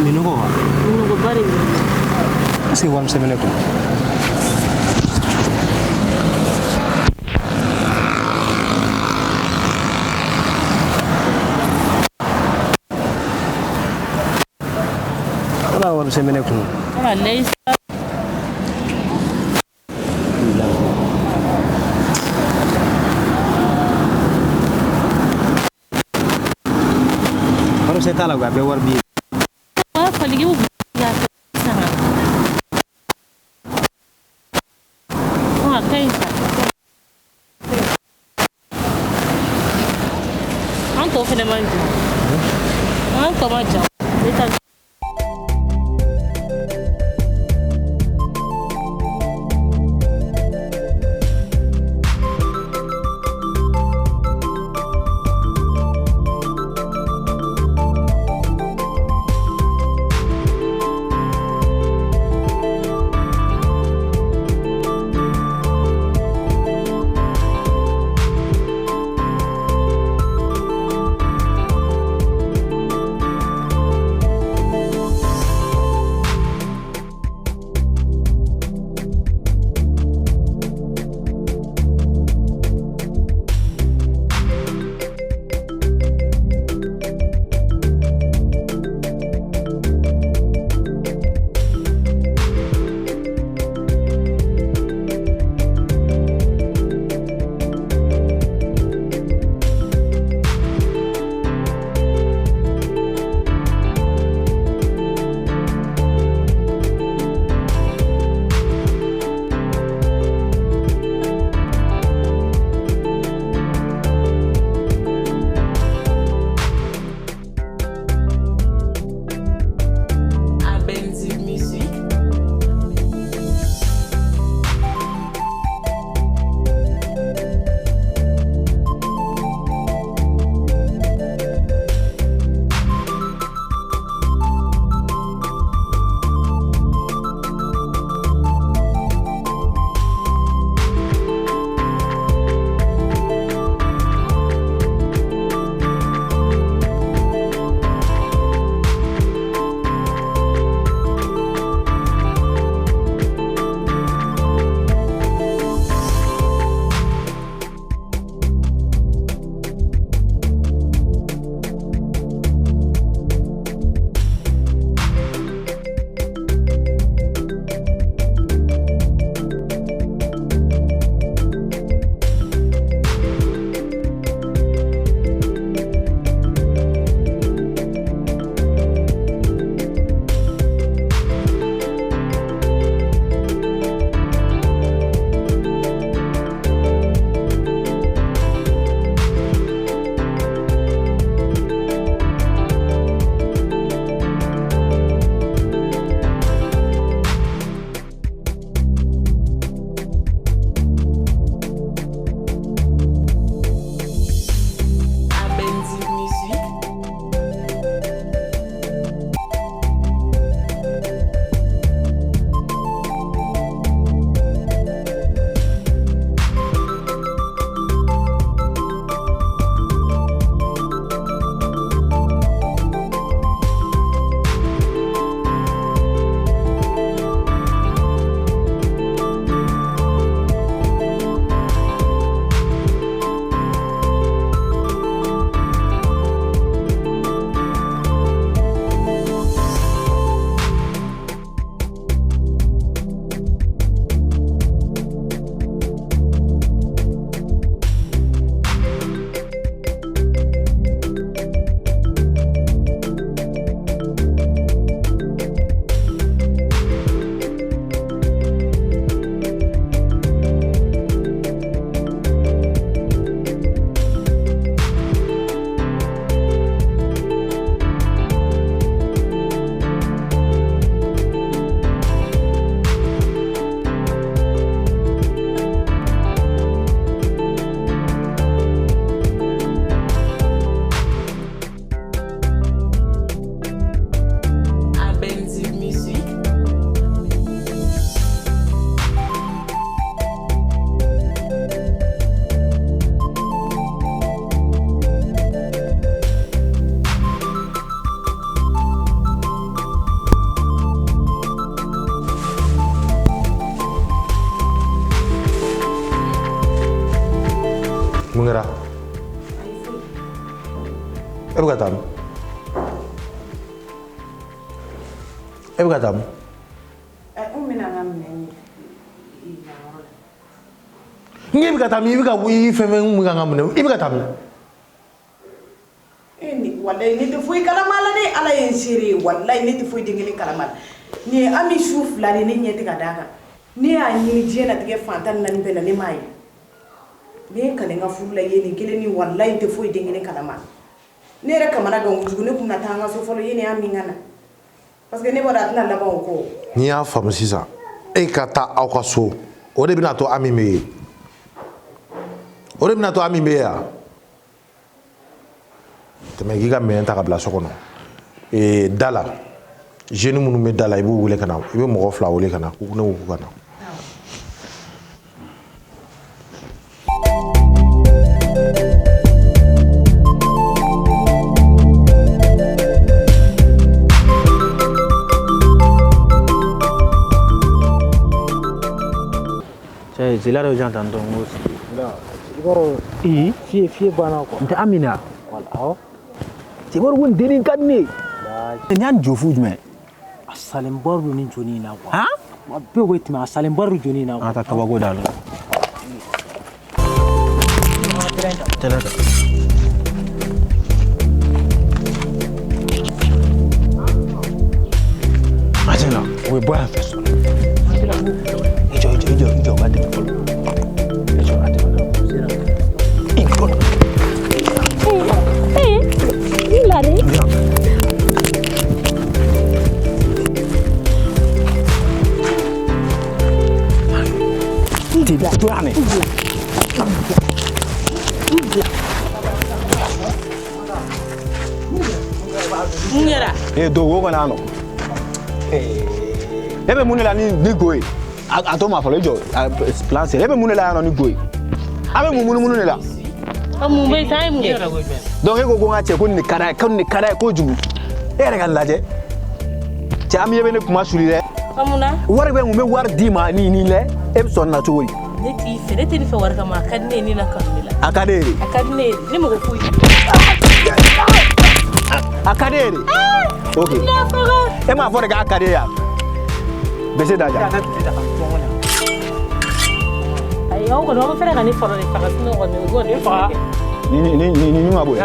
Minɔgɔ wa? Minɔgɔba de bɛ. Est-ce que wari misɛn bɛ ne kun? Ala wari misɛn bɛ ne kun. Walayi. Wari misɛn t'a la koyi, a bɛɛ wari bi ye. Fali k'i b'u bila sisan. A ka ɲi sa. fɛnɛ man jan. An tɔ man jan. Ne ta. Mun kɛra? E bɛ ka taa min? E bɛ ka taa min? N bɛna n ka minɛn yira yɔrɔ la. N k'e bɛ ka taa min? I bɛ ka i fɛn fɛn mun kan ka minɛ, i bɛ ka taa min? E ni walayi ne tɛ foyi kalama la dɛ, Ala ye n seere ye, walayi ne tɛ foyi den kelen kalama la. Nin ye Ami su fila de ne ɲɛ tɛ ka d'a kan. Ne y'a ɲini diɲɛlatigɛ fan 14 bɛɛ la, ne m'a ye. Ne ye n kale n ka furu la i ye nin kelen ni walayi n tɛ foyi den kelen kalama. Ne yɛrɛ kamana gan kojugu, ne kun na taa an ka so fɔlɔ yanni Ami ka na. Parce que ne b'a dɔn a tɛna laban o kɔ. N'i y'a faamu sisan, e ka taa aw ka so, o de bɛna to Ami bɛ yen. O de bɛna to Ami bɛ yen yan. Tɛmɛ k'i ka minɛn ta ka bila so kɔnɔ. Ee da la, jeune minnu bɛ da la, i b'u wele ka na, i bɛ mɔgɔ 2 wele ka na, ko ne ko k'u ka na. Cɛ jeliya dɔ jan tan tɔ n ko i b'a dɔn fiye fiye banna quoi. N tɛ Amina. Wala awɔ. Cɛ b'a dɔn ko nin dennin ka di ne ye. Nin y'a jɔ fu jumɛn? A salenba don nin joni in na quoi. Han? A bɛɛ bɛ tɛmɛ a salenba don joni in na quoi. An ka taa kabako da la. Tɛnɛ ta. A tiɲɛ na o bɛ bɔ yan fɛ sɔrɔ. I jɔ i jɔ i jɔ i jɔ ka tɛmɛ fɔlɔ. I jɔ ka tɛmɛ. I jɔ. Mun kɛra? Ee dogo kɔni yan nɔ. E bɛ mun de la ni go ye? A to ma fɔlɔ i jɔ plan sera. E bɛ mun de la yan nɔ ni go ye? A bɛ mun munumunu de la? A mun bɛ yen sisan, an ye mun kɛ? Donc e ko ko n ka cɛ ko nin de ka d'a ye, ko nin de ka d'a ye kojugu. E yɛrɛ ka lajɛ. Cɛ Ami e bɛ ne kuma suli dɛ. A mun na? Wari bɛ n kun, n bɛ wari d'i ma ni nin lɛ, e bɛ sɔn nin na cogo di? Ne t'i fɛ, ne tɛ nin fɛ wari kama, a ka di ne ye ne na kanu de la. A ka di e ye de? A ka di ne ye, ne mago foyi. A ka di e ye de? Ok. E m'a fɔ de k'a ka di e ye wa? Bese da ja. Ayi aw kɔni aw bɛ fɛɛrɛ ka ne fɔlɔ de faga sinon kɔni o kɔni ne faga. Ni ma bɔ yen.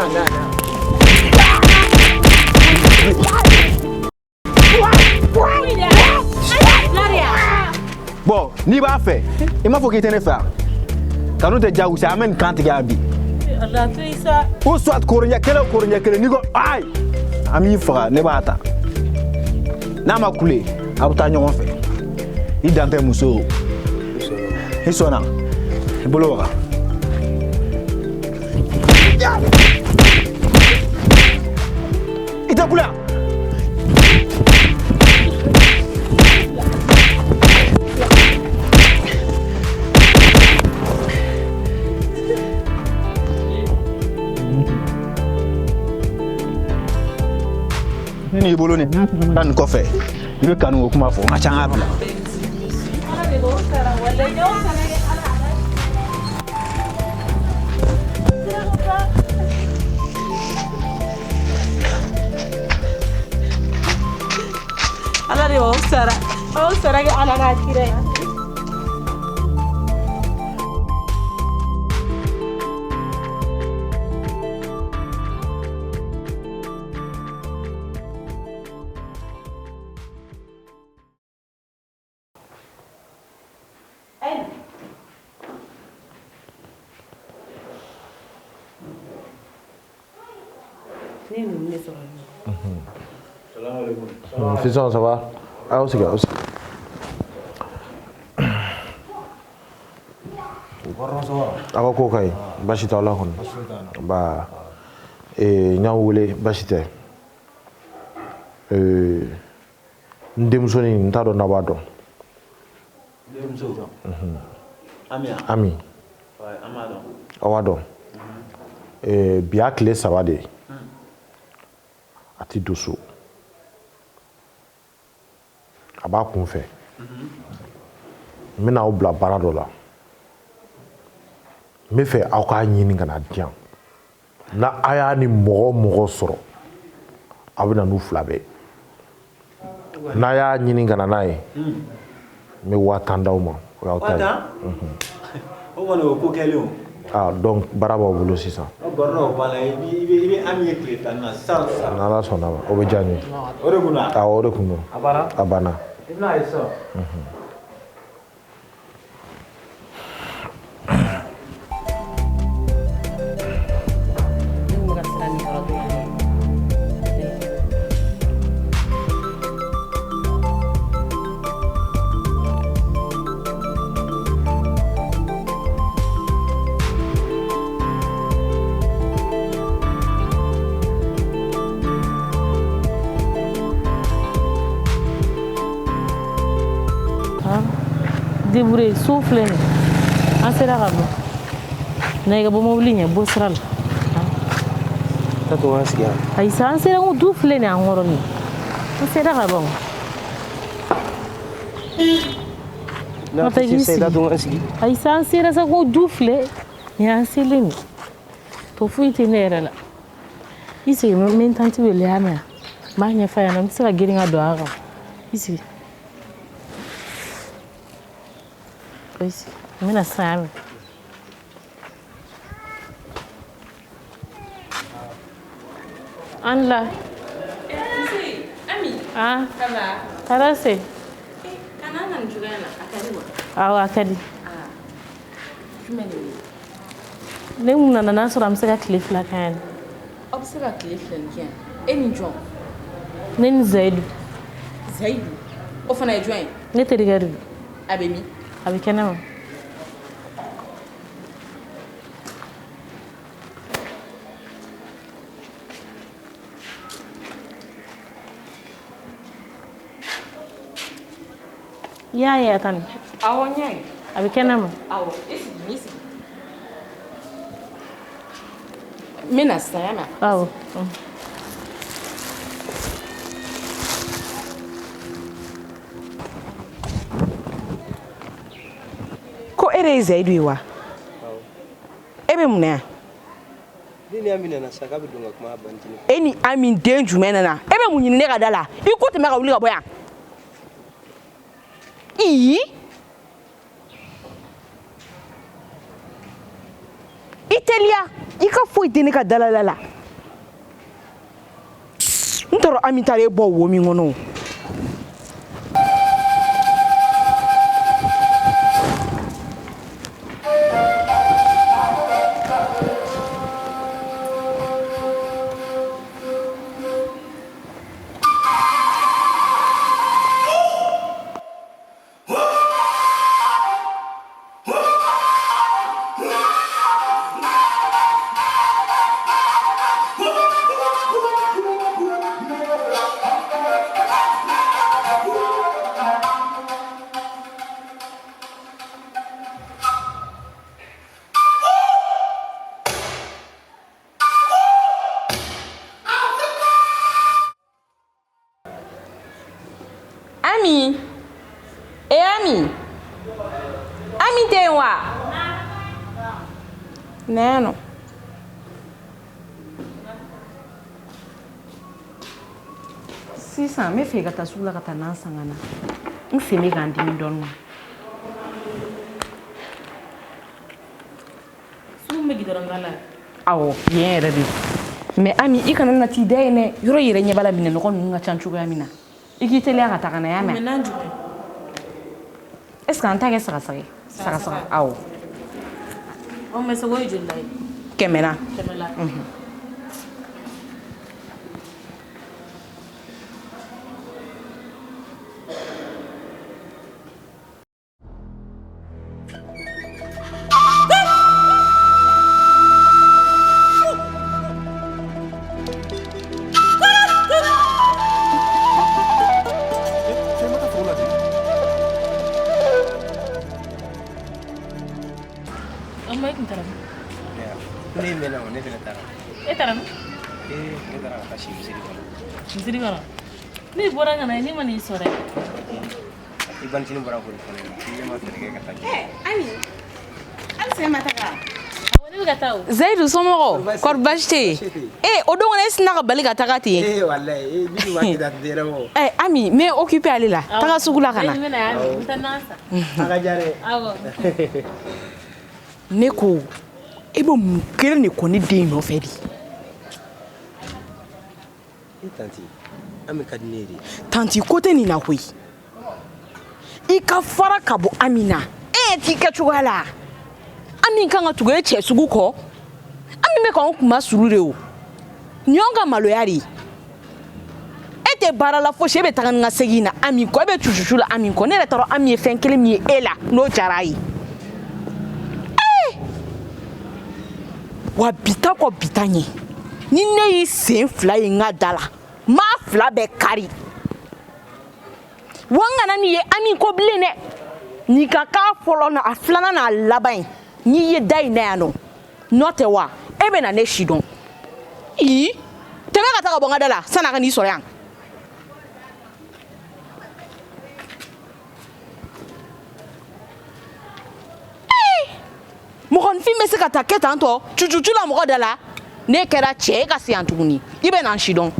Bon, n'i b'a fɛ, i m'a fɔ k'i tɛ ne fɛ wa? Kanu tɛ jagosa, an bɛ nin kan tigɛ yan bi. Ala to yen sa. Ou soit koroɲɛ kelen o koroɲɛ kelen, n'i ko ayi, an b'i faga, ne b'a ta. N'a ma kule, a bɛ taa ɲɔgɔn fɛ. I dan tɛ muso o. I sɔnna. I bolo waga. I tɛ kule wa? Ne n'i bolo nin nin kɔfɛ i bɛ kanu o kuma fɔ n ka ca an k'a bila. Ala de b'aw sara, aw sara kɛ Ala n'a kira ye. Fiston, ça va? Aw sigi, aw sigi. Aw ka ko ka ɲi, baasi t'aw la kɔni. Nba, n y'aw wele, baasi tɛ. N denmusonin, n t'a dɔn n'aw b'a dɔn. Ami. Aw b'a dɔn. Bi y'a tile 3 de ye. A ti don so. A b'a kun fɛ. N bɛna aw bila baara dɔ la. N bɛ fɛ aw k'a ɲini ka na di yan. Na a y'a ni mɔgɔ o mɔgɔ sɔrɔ, aw bɛ na n'u 2 bɛɛ ye. N'a y'a ɲini ka na n'a ye, n bɛ 10,000 d'aw ma. O y'aw ta ye. O kɔni o ko kɛlen o. Ah donc baara b'aw bolo sisan. O baara o banna, i bɛ Ami ye tile 10 na sisan sisan. N'Ala sɔnna ma, o bɛ diya n ye. O de kun don wa? Awɔ, o de kun don. A banna? A banna. I bɛna ye sisan. Ne kun bɛ ka siran nin yɔrɔ dɔrɔn de. débrouiller. So filɛ nin ye, an sera ka bɔ na i ka bɔ mobili ɲɛ, bɔ sira la. Taa to an sigi yan. Ayi sa, an sera, n ko du filɛ nin ye an kɔrɔ nin, an sera ka ban. N'a tɛ se, i t'a to an sigi. Ayi sa, an sera sa, ko du filɛ nin y'an selen nin, to foyi tɛ ne yɛrɛ la. I sigi, n bɛ n tanti wele, y'a mɛn? N b'a ɲɛf'a ɲɛna, n bɛ se ka girin ka don a kan. I sigi, i sigi, n bɛna sisan, y'a mɛn? An la. Ami. Ah. Ça va? Taara se. Kana na nin cogoya in na, a ka di wa? Awɔ, a ka di. Jumɛn de ye? Ne kun nana n'a sɔrɔ an bɛ se ka tile 2 kɛ yan. Aw bɛ se ka tile 2 nin kɛ yan? E ni jɔn? Ne ni Zayidu. Zayidu? O fana ye jɔn ye? Ne terikɛ de don. A bɛ min? A bɛ kɛnɛ ma. I y'a ye a tan? Awɔ, n y'a ye. A bɛ kɛnɛ ma. Awɔ, i sigi, i sigi. N bɛ na sisan, y'a mɛn? Awɔ. Ko e de ye Zayidu ye wa? E bɛ mun na yan? Ne ni Ami nana sa, k'a bɛ don ka kuma bantini fɛ. E ni Ami den jumɛn nana? E bɛ mun ɲini ne ka da la? I ko tɛmɛ ka wuli ka bɔ yan. Ii! I teliya, i ka foyi tɛ ne ka dalala la. N t'a dɔn Ami taara e bɔ wo min kɔnɔ o. Ami, e Ami, Ami tɛ yen wa? Na yan nɔ. Sisan n bɛ fɛ i ka taa sugu la ka taa nan san ka na. N sen bɛ ka n dimi dɔɔnin. Sugu min bɛ gidɔrɔn da la. Awɔ, yen yɛrɛ de don. Mais Ami, i kana na t'i da yen dɛ. Yɔrɔ yɛrɛ ɲɛ b'a la minɛnɔgɔ ninnu ka ca cogoya min na. I k'i teliya ka taa ka na, y'a mɛn? Minɛn jumɛn? Est ce que an t'a kɛ sagasaga ye? Sagasaga, awɔ. Ɔ, mais sogo ye joli la ye? 100 la. 100 la. Ne mɛnna o, ne fɛnɛ taara. E taara min? Ee, ne taara ka taa si misiri kɔnɔ. Misiri kɔnɔ? Ne bɔra ka na, ne ma n'i sɔrɔ yen. I bantinin bɔra k'o de fɔ ne ɲɛna. Ne ma fɛɛrɛ kɛ ka taa. Ami, halisa e ma taga? Awɔ, ne bɛ ka taa o. Zayidu somɔgɔw, kɔri baasi tɛ yen? Ee, o don kɔni e sinna ka bali ka taga ten. Ee, walayi, ee, bibi waati da tɛ yɛrɛ o. Ɛ Ami, n bɛ occupé ale la. Taga sugu la ka na. N bɛ na yan, n bɛ taa nan san. A ka diya dɛ. Awɔ. Ne ko, e bɛ mun kelen de kɔ ne den nɔfɛ de? E tanti, Ami ka di ne ye de. Tanti ko tɛ nin na koyi. I ka fara ka bɔ Ami na. E t'i kɛ cogoya la. Ami kan ka tugu e cɛ sugu kɔ. Ami bɛ k'anw kunma suru de o. Nin y'anw ka maloya de ye. E tɛ baara la fosi, e bɛ taga ni ka segin na Ami kɔ, e bɛ cucucu la Ami kɔ. Ne yɛrɛ t'a dɔn Ami ye fɛn kelen min ye e la n'o diyara a ye. Wa bi ta kɔ bi ta ɲɛ. Ni ne y'i sen 2 ye n ka da la, n b'a 2 bɛɛ kari. Wa n kana nin ye Ami ko bilen dɛ. Nin ka k'a fɔlɔ n'a filanan n'a laban ye n'i ye da in na yan nɔ n'o tɛ wa e bɛ na ne si dɔn ii tɛmɛ ka taa ka bɔ n ka da la san'a ka n'i sɔrɔ yan. Mɔgɔninfin bɛ se ka taa kɛ tan tɔ cucucu la mɔgɔ da la ne kɛra cɛ ye ka se yan tuguni i bɛ na n si dɔn.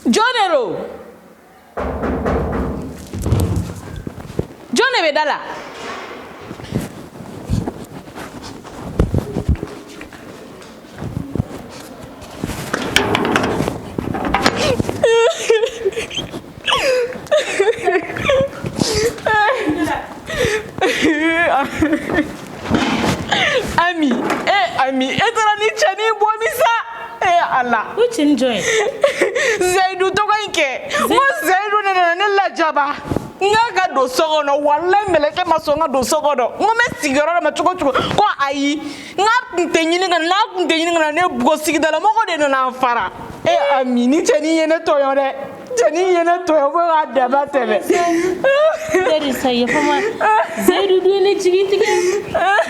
Jɔn de don? Jɔn de bɛ da la? Ami, eh Ami, e taara ni cɛnin bɔ min sa? Eh Ala. O cɛnin jɔn ye? Zayidu tɔgɔ in kɛ. N ko Zayidu de nana ne lajaba. N k'a ka don so kɔnɔ, walayi mɛlɛkɛ ma sɔn n ka don so kɔnɔ. N ko n bɛ sigiyɔrɔ dɔ ma cogo o cogo, ko ayi. N k'a kun tɛ ɲini ka na, n'a kun tɛ ɲini ka na ne bugɔ, sigidala mɔgɔw de nana n fara. Eh Ami, ni cɛnin ye ne tɔɲɔ dɛ. Cɛnin ye ne tɔɲɔ fo k'a dama tɛmɛ. Zayidu sa yafa ma. Zayidu dun ye ne jigi tigɛ.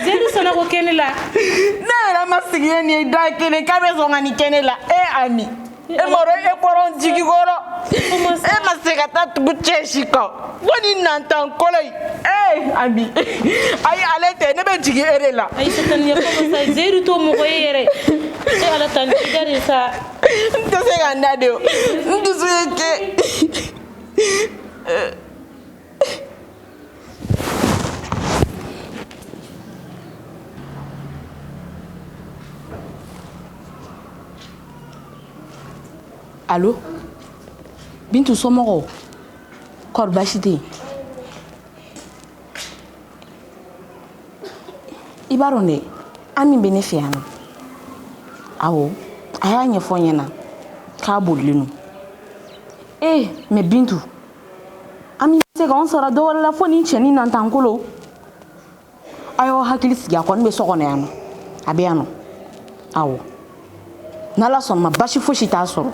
Zayidu sɔnna k'o kɛ ne la. Ne yɛrɛ ma sigi ye nin ye da kelen k'a bɛ sɔn ka nin kɛ ne la. E Ami, e m'a dɔn e bɔra n jigi kɔrɔ. E ma se ka taa tugu cɛ si kɔ. Fo ni nantan kɔlɔ in. Ee Ami, ayi ale tɛ, ne bɛ jigin e de la. Ayi Satani yafa ma sa, Zayidu t'o mɔgɔ ye yɛrɛ. E Ala tan i da de sa. N tɛ se ka n da de o. N dusu ye kɛ. Allo Bintu somɔgɔw kɔri baasi tɛ yen i b'a dɔn dɛ Ami bɛ ne fɛ yan nɔ awɔ a y'a ɲɛfɔ n ɲɛna k'a bolilen don ee mais Bintu Ami bɛ se k'anw sara dɔwɛrɛ la fo nin cɛnin nantankolo a y'aw hakili sigi a kɔni bɛ so kɔnɔ yan nɔ a bɛ yan nɔ awɔ n'ala sɔnna ma basi fosi t'a sɔrɔ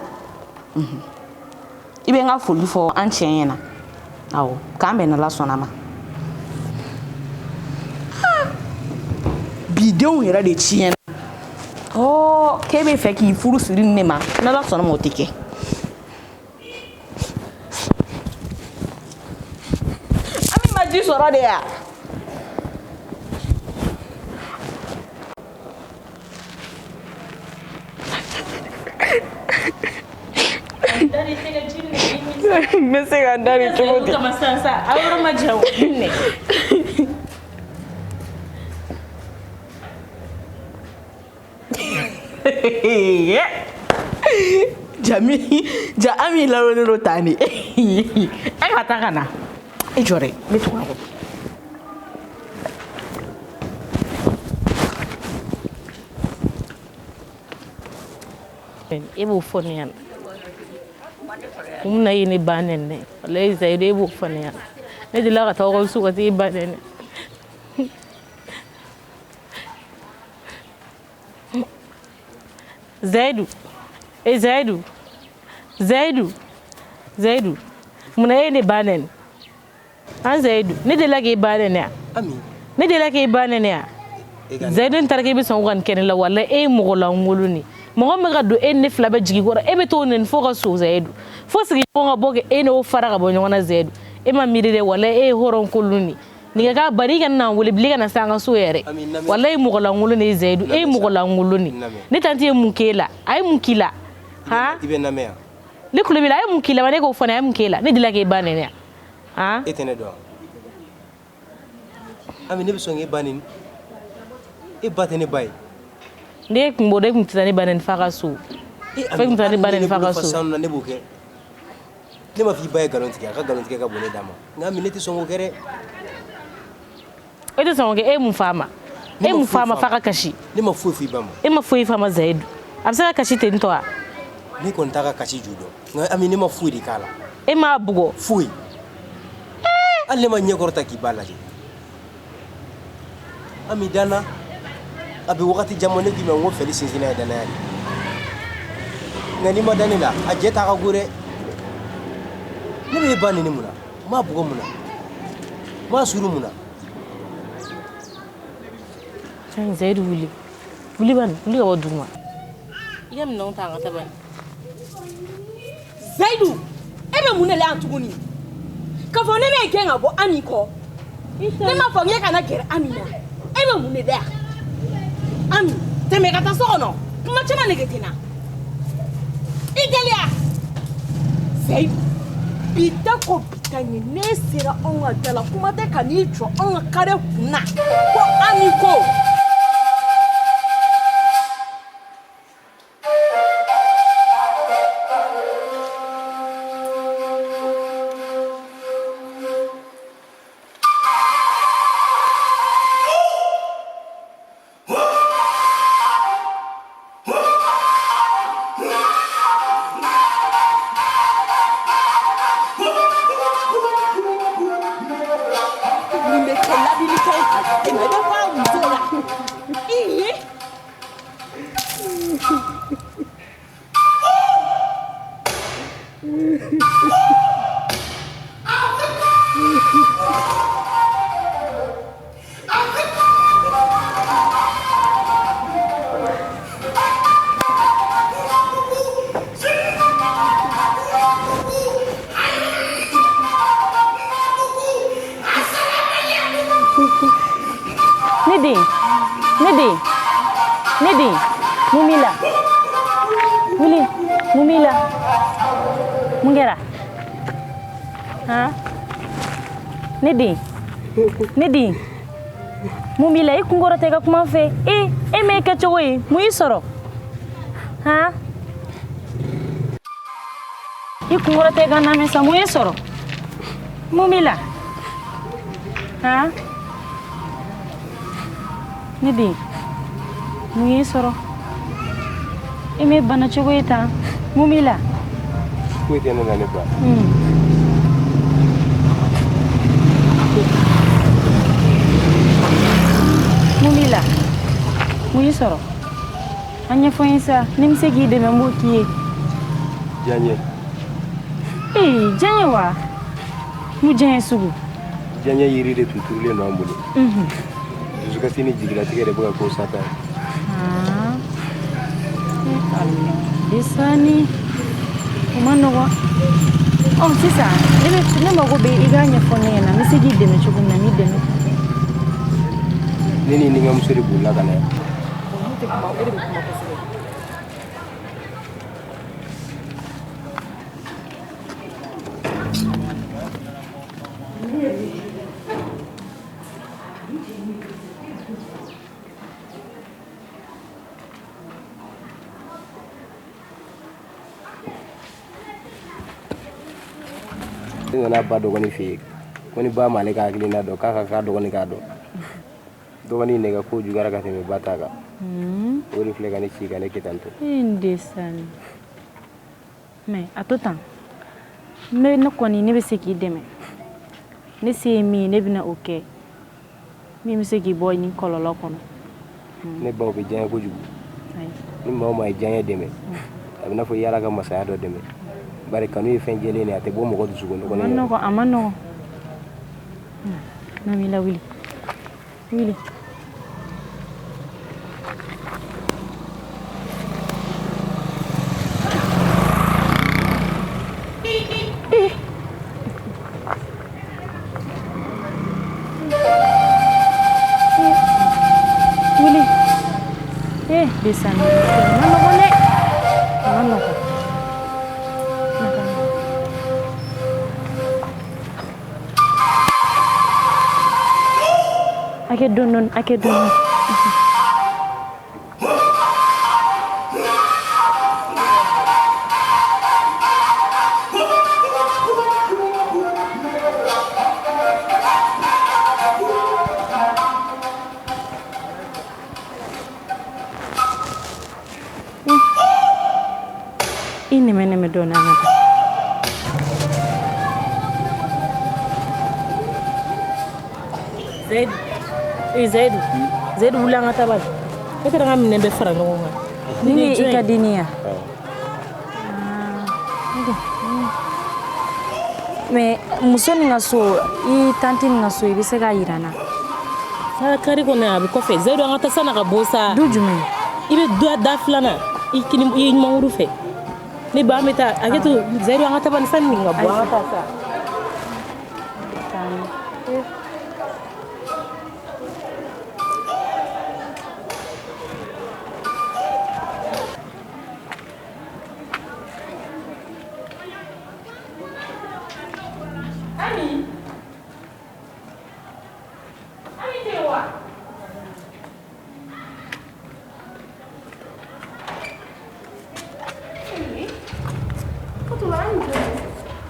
i bɛ n ka foli fɔ an cɛ ɲɛna awɔ k'an bɛn n'ala sɔnna ma bi denw yɛrɛ de tiɲɛna ɔ k'e bɛ fɛ k'i furu siri ne ma n'ala sɔnna ma o tɛ kɛ Ami ma ji sɔrɔ de ya. N bɛ se ka n da de cogo di? Kama sisan sa, a yɔrɔ ma jan o minɛ. Jami ja Ami lawulen don tan de e ka taa ka na e jɔ dɛ n bɛ tugu a kɔ. E b'o fɔ ne ɲɛna. Kun na ye ne ba nɛni dɛ. Walayi Zayidu e b'o fɔ ne ɲɛna. Ne delila ka taa aw ka so ka t'e ba nɛni. Zayidu e Zayidu Zayidu Zayidu munna e ye ne ba nɛni an Zayidu ne delila k'e ba nɛni yan ne delila k'e ba nɛni yan Zayidu n taara k'e bɛ sɔn ka nin kɛ ne la walayi e ye mɔgɔ lankolon de mɔgɔ min ka don e ni ne fila bɛɛ jigi kɔrɔ e bɛ t'o nɛni fo ka so Zayidu fo sigiɲɔgɔn ka bɔ kɛ e n'o fara ka bɔ ɲɔgɔn na Zayidu e ma miiri dɛ walayi e ye hɔrɔn kolon de nin ka k'a bari i kana na n wele bilen i kana se an ka so yɛrɛ walayi mɔgɔ lankolon de ye Zayidu e ye mɔgɔ lankolon de ne tanti ye mun k'e la a ye mun k'i la han i bɛ n lamɛn yan ne tulo b'i la a ye mun k'i la wa ne k'o fɔ ne a ye mun k'e la ne delila k'e ba nɛni yan han e tɛ ne dɔn wa Ami ne bɛ sɔn k'e ba nɛni e ba tɛ ne ba ye ne kun b'o dɔn e kun tɛ taa ne ba nɛni f'a ka so e fo e kun tɛ taa ne ba nɛni f'a ka so sanu na ne b'o kɛ ne m'a fɔ i ba ye nkalon tigɛ a ka nkalon tigɛ ka bon ne da ma nka Ami ne tɛ sɔn k'o kɛ dɛ e tɛ sɔn k'o kɛ e ye mun f'a ma E mun f'a ma f'a ka kasi? Ne ma foyi f'i ba ma. E ma foyi f'a ma Zayidu. A bɛ se ka kasi ten tɔ wa? Ne kɔni t'a ka kasi ju dɔn, nka Ami, ne ma foyi de k'a la. E m'a bugɔ? Foyi. Hali ne ma ɲɛ kɔrɔta k'i ba lajɛ. Ami danna a bɛ wagati jan bɔ, ne k'i ma n ko fɛli sinsinna ye danaya de, nka n'i ma da ne la, a jɛ t'a ka go dɛ. Ne bɛ e ba neni mun na? N b'a bugɔ mun na? N b'a suru mun na? Zayidu, wuli. Wuli bani, wuli ka bɔ duguma. I ka minɛnw ta an ka taa bani. Zayidu, e bɛ mun de la yan tuguni? K'a fɔ ne bɛ gɛn ka bɔ Ami kɔ. Ne m'a fɔ n k'e kana gɛrɛ Ami na. E bɛ mun de la yan? Ami, tɛmɛ ka taa so kɔnɔ. Kuma caman nege tɛ n na. I teliya. Zayidu, bi ta ko bi ta ɲɛ, ne sera anw ka da la, kuma tɛ ka n'i jɔ anw ka kare kun na ko Ami ko. Nin bɛ kɛ labilikɛ ye ka tɛmɛ, i bɛ bɔ a muso la. I ye. Ne den, ne den, ne den, mun b'i la? Wuli, mun b'i la? Mun kɛra? Han? Ne den, ne den, mun b'i la? I kunkɔrɔ tɛ i ka kuma n fɛ. E, e m'e kɛcogo ye, mun y'i sɔrɔ? Han? I kunkɔrɔ tɛ i ka lamɛn sa, mun y'i sɔrɔ? Mun b'i la? Han? Ne den, mun y'i sɔrɔ? E m'e bana cogo ye tan, mun b'i la? Foyi tɛ ne la, ne ba. Mun b'i la? Mun y'i sɔrɔ? A ɲɛfɔ n ye sa, ni n bɛ se k'i dɛmɛ n b'o k'i ye. Diyaɲɛ. Ee, diyaɲɛ wa? Mun diyaɲɛ sugu? Diyaɲɛ yiri de tun turulen don an bolo. Dusukasi ni jigilatigɛ de bɛ ka ko sata ye. Desani, o ma nɔgɔn. Ɔ sisan, ne bɛ ne mago bɛ i k'a ɲɛfɔ ne ɲɛna, n bɛ se k'i dɛmɛ cogo min na, n b'i dɛmɛ. Ne ni n ka muso de bolila ka na yan. Ne tɛ kuma, e de bɛ kuma kosɛbɛ. Ne nana ba dɔgɔnin fɛ yen, ko ni ba m'ale ka hakilina dɔn, k'a ka k'a dɔgɔnin k'a dɔn. Dɔgɔnin nɛgɛ ko juguyara ka tɛmɛ ba ta kan. O de filɛ ka ne ci ka ne kɛ tan tɔ. E n desani. Mais a to tan. N bɛ ne kɔni ne bɛ se k'i dɛmɛ. Ne se ye min ye, ne bɛna o kɛ. Min bɛ se k'i bɔ nin kɔlɔlɔ kɔnɔ. Ne baw bɛ diyaɲɛ kojugu. Ni maa o maa ye diyaɲɛ dɛmɛ, a bɛ n'a fɔ i y'Ala ka masaya dɔ dɛmɛ. Bari kanu ye fɛn jɛlen de ye, a tɛ bɔ mɔgɔ dusukun A ma nɔgɔn, a ma nɔgɔn. Na m'i lawuli. Wuli. Wuli. Eh, desani. A ma nɔgɔn dɛ. A ma nɔgɔn. A kɛ dɔɔni dɔɔni, a kɛ dɔɔni. I nɛmɛ nɛmɛ dɔɔni an ka taa. Zayidu, ee Zayidu, Zayidu wuli an ka taa bani. Ne taara n ka minɛn bɛɛ fara ɲɔgɔn kan. Ni ne i ka denni ya? Mais muso nin ka so, i tanti nin ka so, i bɛ se k'a yira n na. Taa kari kɔnɔ a bɛ kɔfɛ. Zayidu an ka taa san'a ka bɔ sa. Du jumɛn? I bɛ da filanan i kini i ɲumankuru fɛ. Ne ba an bɛ taa hakɛ to Zayidu an ka taa bani sani nin ka bɔ an ka taa sa.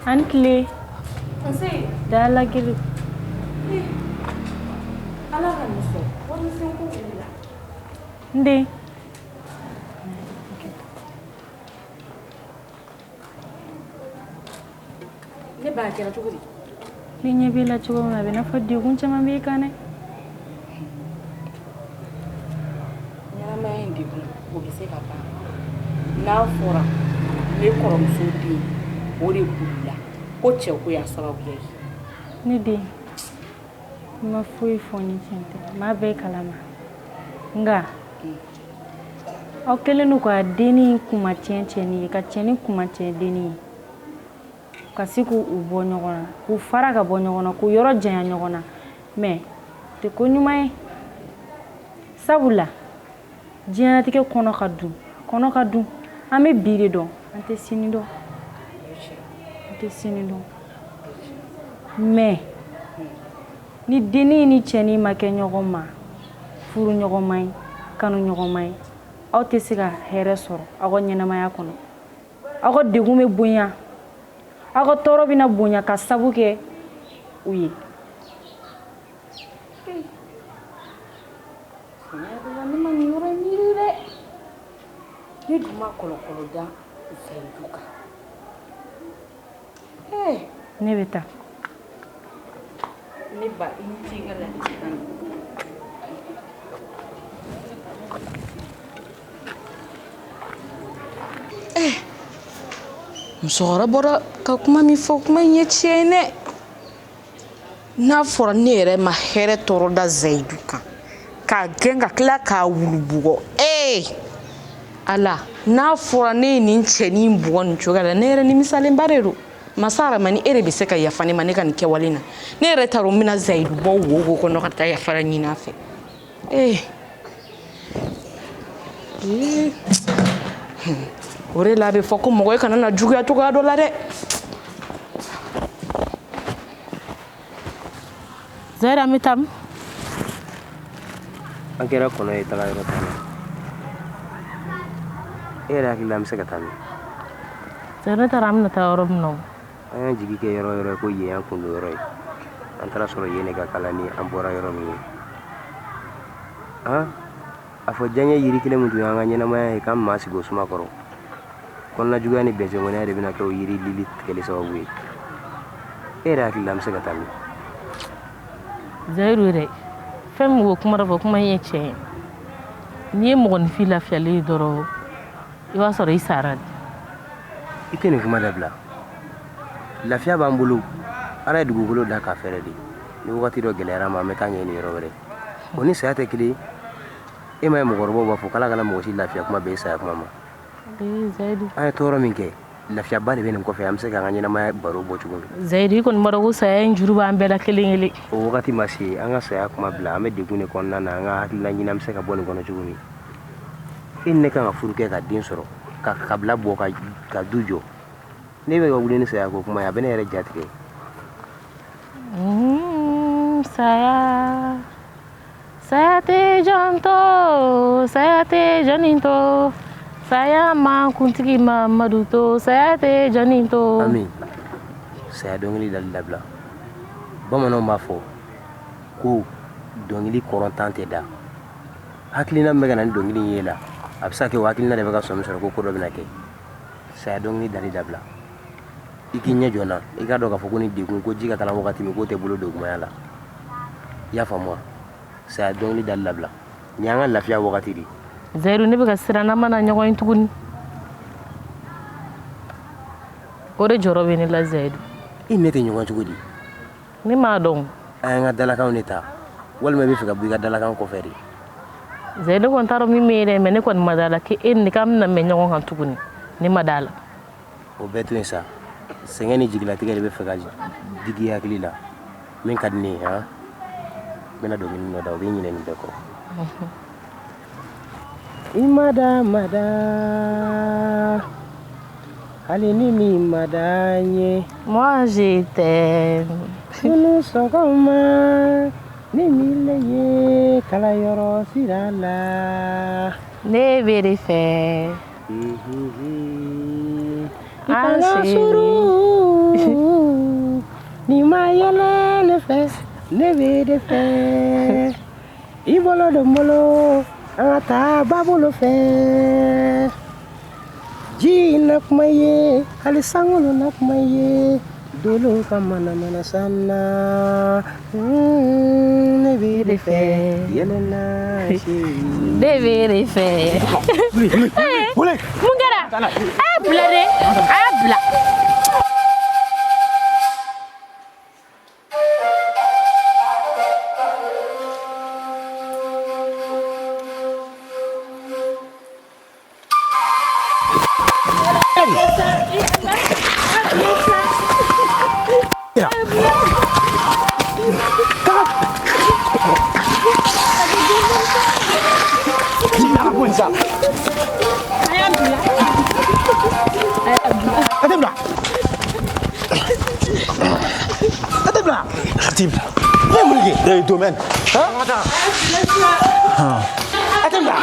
An tile. Nse. Dala gili. Ala ka nin sɔn warimisɛn ko wulila. N den. Ne ba a kɛra cogo di? Ne ɲɛ b'e la cogo min na a bɛ i n'a fɔ degun caman b'e kan dɛ. Ɲɛnamaya in degun o bɛ se ka ban n'a fɔra ne kɔrɔmuso den o de bolila ko cɛko y'a sababuya ye. Ne den, n ma foyi fɔ ni tiɲɛ tɛ, maa bɛɛ kalama. Nka aw kɛlen don ka dennin kuma tiɲɛ cɛnin ye, ka cɛnin kuma tiɲɛ dennin ye, ka se k'u bɔ ɲɔgɔn na, k'u fara ka bɔ ɲɔgɔn na, k'u yɔrɔ janya ɲɔgɔn na. Mais o tɛ ko ɲuman ye, sabula diɲɛlatigɛ kɔnɔ ka dun, kɔnɔ ka dun. An bɛ bi de dɔn, an tɛ sini dɔn. An tɛ sini dɔn. Mais ni dennin ni cɛnin ma kɛ ɲɔgɔn ma, furu ɲɔgɔn ma ye, kanu ɲɔgɔn ma ye, aw tɛ se ka hɛrɛ sɔrɔ aw ka ɲɛnamaya kɔnɔ. Aw ka degun bɛ bonya, aw ka tɔɔrɔ bɛna bonya ka sabu kɛ u ye. Ne ma nin yɔrɔ in miiri dɛ. Ne dun ma kɔlɔkɔlɔ da Zayidu kan. Ne bɛ taa. Ne ba i ni ce i ka ladilikan na. Musokɔrɔba bɔra ka kuma min fɔ, kuma in ye tiɲɛ ye dɛ. N'a fɔra ne yɛrɛ ma hɛrɛ tɔɔrɔ da Zayidu kan, k'a gɛn ka tila k'a wulu bugɔ, ee Ala, n'a fɔra ne ye nin cɛnin bugɔ nin cogoya la, ne yɛrɛ nimisalenba de don. Masa Aramani, e de bɛ se ka yafa ne ma ne ka nin kɛwale na. Ne yɛrɛ t'a dɔn n bɛna Zayidu bɔ wo kɔnɔ ka taa yafa ɲini a fɛ. Ee o de la a bɛ fɔ ko mɔgɔ kana na juguya cogoya dɔ la dɛ. Zayidu an bɛ taa min? An kɛra kɔnɔ ye taga yɔrɔ t'an na. E yɛrɛ hakili la an bɛ se ka taa min? Zayidu ne taara an bɛna taa yɔrɔ min na o. An y'an jigi kɛ yɔrɔ yɔrɔ ye ko yen y'an kundo yɔrɔ ye. An taara sɔrɔ yen de ka kalan ni an bɔra yɔrɔ min ye. Han? A fɔ diyaɲɛ yiri kelen min tun y'an ka ɲɛnamaya ye k'an maa sigi o suma kɔrɔ. Kɔnɔna juguya ni bɛnsɛnkɔniya de bɛna kɛ o yiri lili tigɛli sababu ye. E yɛrɛ hakili la an bɛ se ka taa min? Zayidu yɛrɛ, fɛn min b'o kuma dɔ fɔ, kuma in ye tiɲɛ ye. N'i ye mɔgɔninfin lafiyalen ye dɔrɔn, i b'a sɔrɔ i sara de. I tɛ nin kuma dabila. Lafiya b'an bolo. Ala ye dugukolo da k'a fɛrɛ de. Ni wagati dɔ gɛlɛyara ma, an bɛ taa ɲɛɲini yɔrɔ wɛrɛ. O ni saya tɛ kelen ye. E ma ye mɔgɔkɔrɔbaw b'a fɔ k'Ala kana mɔgɔ si lafiya kuma bɛn saya kuma ma. Zayidu. An ye tɔɔrɔ min kɛ, lafiyaba de bɛ nin kɔfɛ, an bɛ se k'an ka ɲɛnamaya baro bɔ cogo min. Zayidu, i kɔni b'a dɔn ko saya in juru b'an bɛɛ la kelen kelen. O wagati ma se, an ka saya kuma bila, an bɛ degun de kɔnɔna na, an ka hakilina ɲini an bɛ se ka bɔ nin kɔnɔ cogo min. E ni ne kan ka furu kɛ ka den sɔrɔ, ka kabila bɔ, ka du jɔ. Ne bɛ ka wuli ni saya ko kuma ye, a bɛ ne yɛrɛ ja tigɛ. Saya. Saya tɛ jɔn to, saya tɛ jɔnni to. Saya ma kuntigi Mamadu to, saya tɛ jɔnni to. Ami, saya dɔnkili dali dabila. Bamananw b'a fɔ ko dɔnkili kɔrɔntan tɛ da. Hakilina min bɛ ka na ni dɔnkili in ye la, a bɛ se ka kɛ o hakilina de bɛ ka sɔmi sɔrɔ ko ko dɔ bɛna kɛ. Saya dɔnkili dali dabila. I k'i ɲɛ jɔ n na, i k'a dɔn k'a fɔ ko ni degun ko ji ka kalan wagati min k'o tɛ bolo dogumaya la. I y'a faamu wa? Saya dɔnkili dali dabila. Nin y'an ka lafiya wagati de ye. Zayidu, ne bɛ ka siran n'an ma na ɲɔgɔn ye tuguni. O de jɔrɔ bɛ ne la Zayidu. I ni ne tɛ ɲɔgɔn cogo di? Ne m'a dɔn. An y'an ka dalakanw de ta, walima i bɛ fɛ ka bɔ i ka dalakan kɔfɛ de? Zayidu, ne kɔni t'a dɔn min bɛ yen dɛ, mais ne kɔni ma d'a la k'e ni ne k'an bɛna mɛn ɲɔgɔn kan tuguni. Ne ma d'a la. O bɛɛ to yen sa. Sɛgɛn ni jigilatigɛ de bɛ fɛ ka digi i hakili la. Min ka di ne ye, han? N bɛna dɔnkili dɔ da, o b'i ɲinɛ nin bɛɛ kɔ. I ma da ma da, hali ni min ma da n ye. Moi, je t'aime. Sunu sɔgɔma, ne m'i lajɛ kalayɔrɔ sira la. Ne b'e de fɛ. I kana suru, ni ma yɛlɛ ne fɛ, ne b'e de fɛ. I bolo don n bolo, an ka taa ba bolo fɛ. Ji na kuma ye, hali sankolo na kuma ye. Dolo ka mana mana sanna. Ne b'e de fɛ, yɛlɛ na chérie. Ne b'e de fɛ. Mun kɛra? A y'a bila dɛ, a y'a bila. Domaine. Hein? Attends là.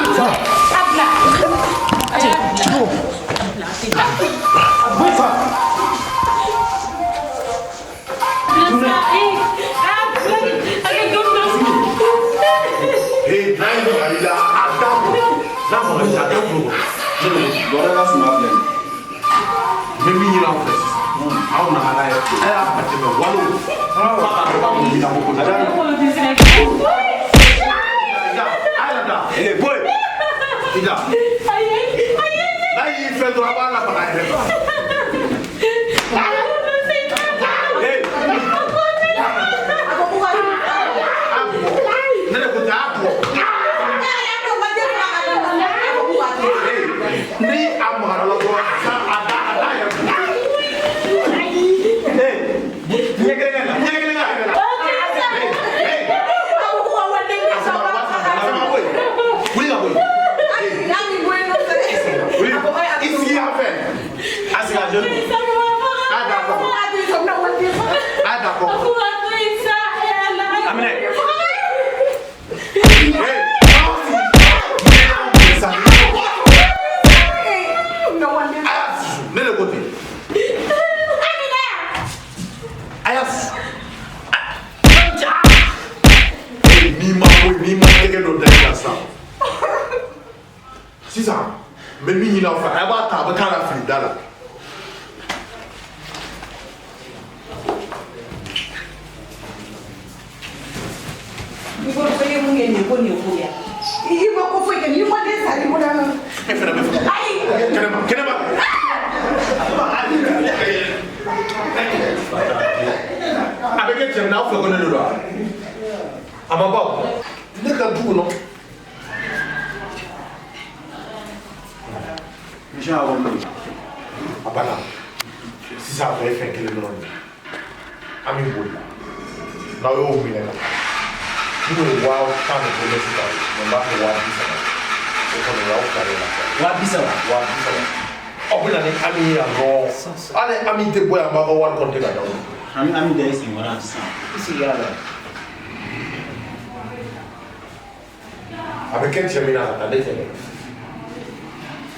A bɛ kɛ cɛ min na ka taa ne tɛ dɛ.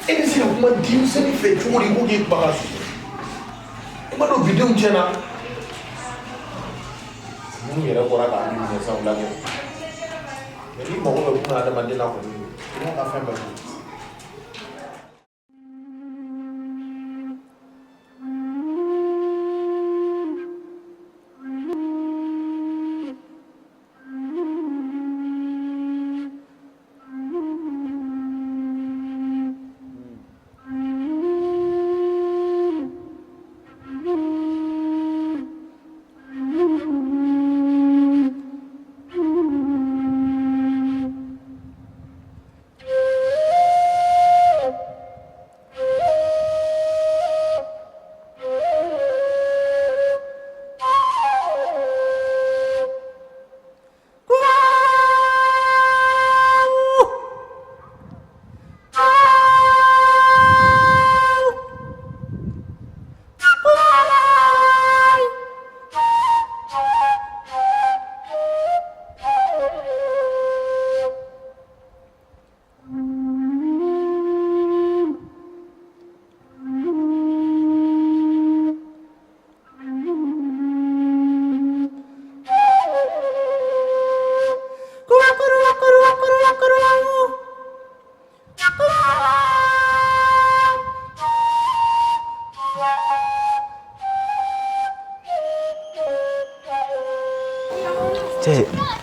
E bɛ se ka kuma denmisɛnnin fɛ cogo di ko k'i baga su? I ma dɔn bidenw tiɲɛna. Minnu yɛrɛ bɔra k'a min minɛ sisan o lajɛ. Mɛ n'i mago bɛ buna adamaden na kɔni, i b'a ka fɛn bɛɛ bɔ.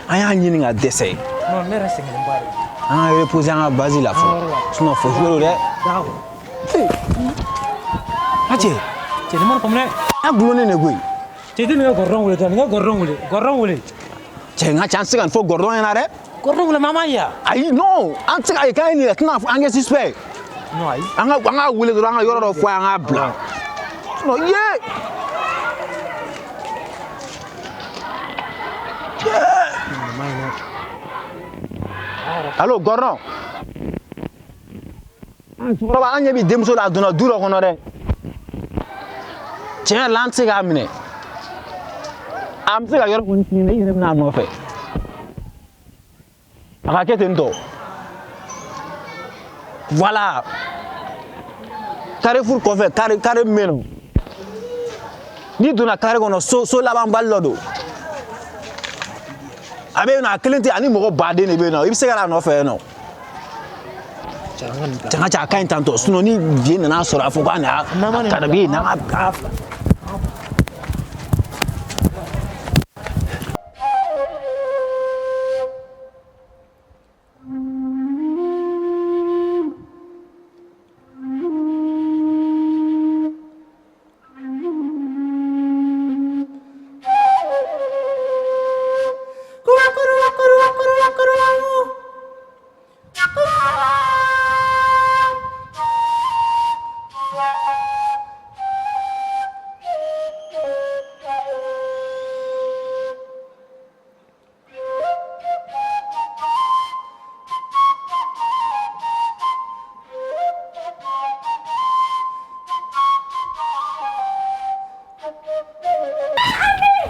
An y'a ɲini ka dɛsɛ. Non, ne yɛrɛ sɛgɛnnenba de. An ka reposer an ka base la fɔlɔ. Sinon fosi don dɛ. D'accord. A cɛ. Cɛ, nin ma faamu dɛ. An gulonnen de koyi. Cɛ, i tɛ nin ka gɔrɔdɔn wele dɔrɔn, nin ka gɔrɔdɔn wele, gɔrɔdɔn wele. Cɛ, n ka cɛ, an tɛ se ka nin fɔ gɔrɔdɔn ɲɛna dɛ. Gɔrɔdɔn wele, maa m'a ye wa? Ayi, non, an tɛ se ka ye k'an ye nin ye, tɛna an kɛ suspect. Non, ayi. An ka wele dɔrɔn, an ka yɔrɔ dɔ fɔ a ye, an k'a bila. Sinon ye. Allo, gɔrɔdɔn. Cɛkɔrɔba, an ɲɛ b'i denmuso la, a donna du dɔ kɔnɔ dɛ. Tiɲɛ yɛrɛ la, an tɛ se k'a minɛ. An bɛ se ka yɔrɔ kɔni f'i ɲɛna, i yɛrɛ bɛna a nɔfɛ. A ka kɛ ten tɔ. Voilà. Carrefour kɔfɛ, carré carré min bɛ yen nɔ. N'i donna carré kɔnɔ, so laban bali dɔ don. A bɛ yen nɔ, a kelen tɛ, ani mɔgɔ baden de bɛ yen nɔ. I bɛ se ka n'a nɔfɛ yen nɔ. Cɛ, n ka cɛ, a ka ɲi tantɔ. Sinon ni je nana sɔrɔ a fɔ k'a n'a karabi n'an ka.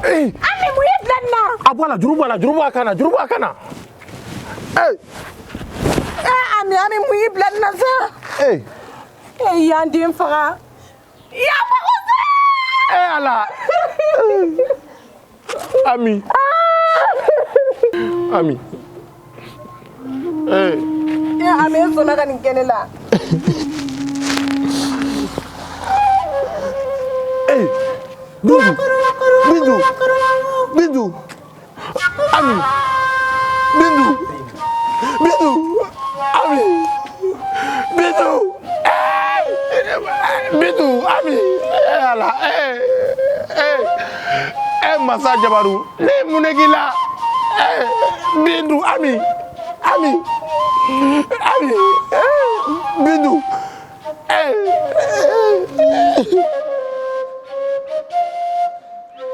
Ami, mun ye bila nin na? A bɔ a la, juru b'a la, juru b'a kan na, juru b'a kan na. Ee! Ee Ami, Ami, mun y'i bila nin na sa? Ee! E y'an den faga. I y'a faga sa! Ee Ala! Ami. Ami. Ee! Ee Ami, e sɔnna ka nin kɛ ne la. Ee! Bintu! Bintu! Bintu! Ami! Bintu! Bintu! Ami! Bintu! Ee! Bintu! Ami! Ee Ala! Ee! Ee! Ee Masa Jabaru! Ne ye mun de k'i la? Ee! Bintu! Ami! Ami! Ami! Ee! Bintu!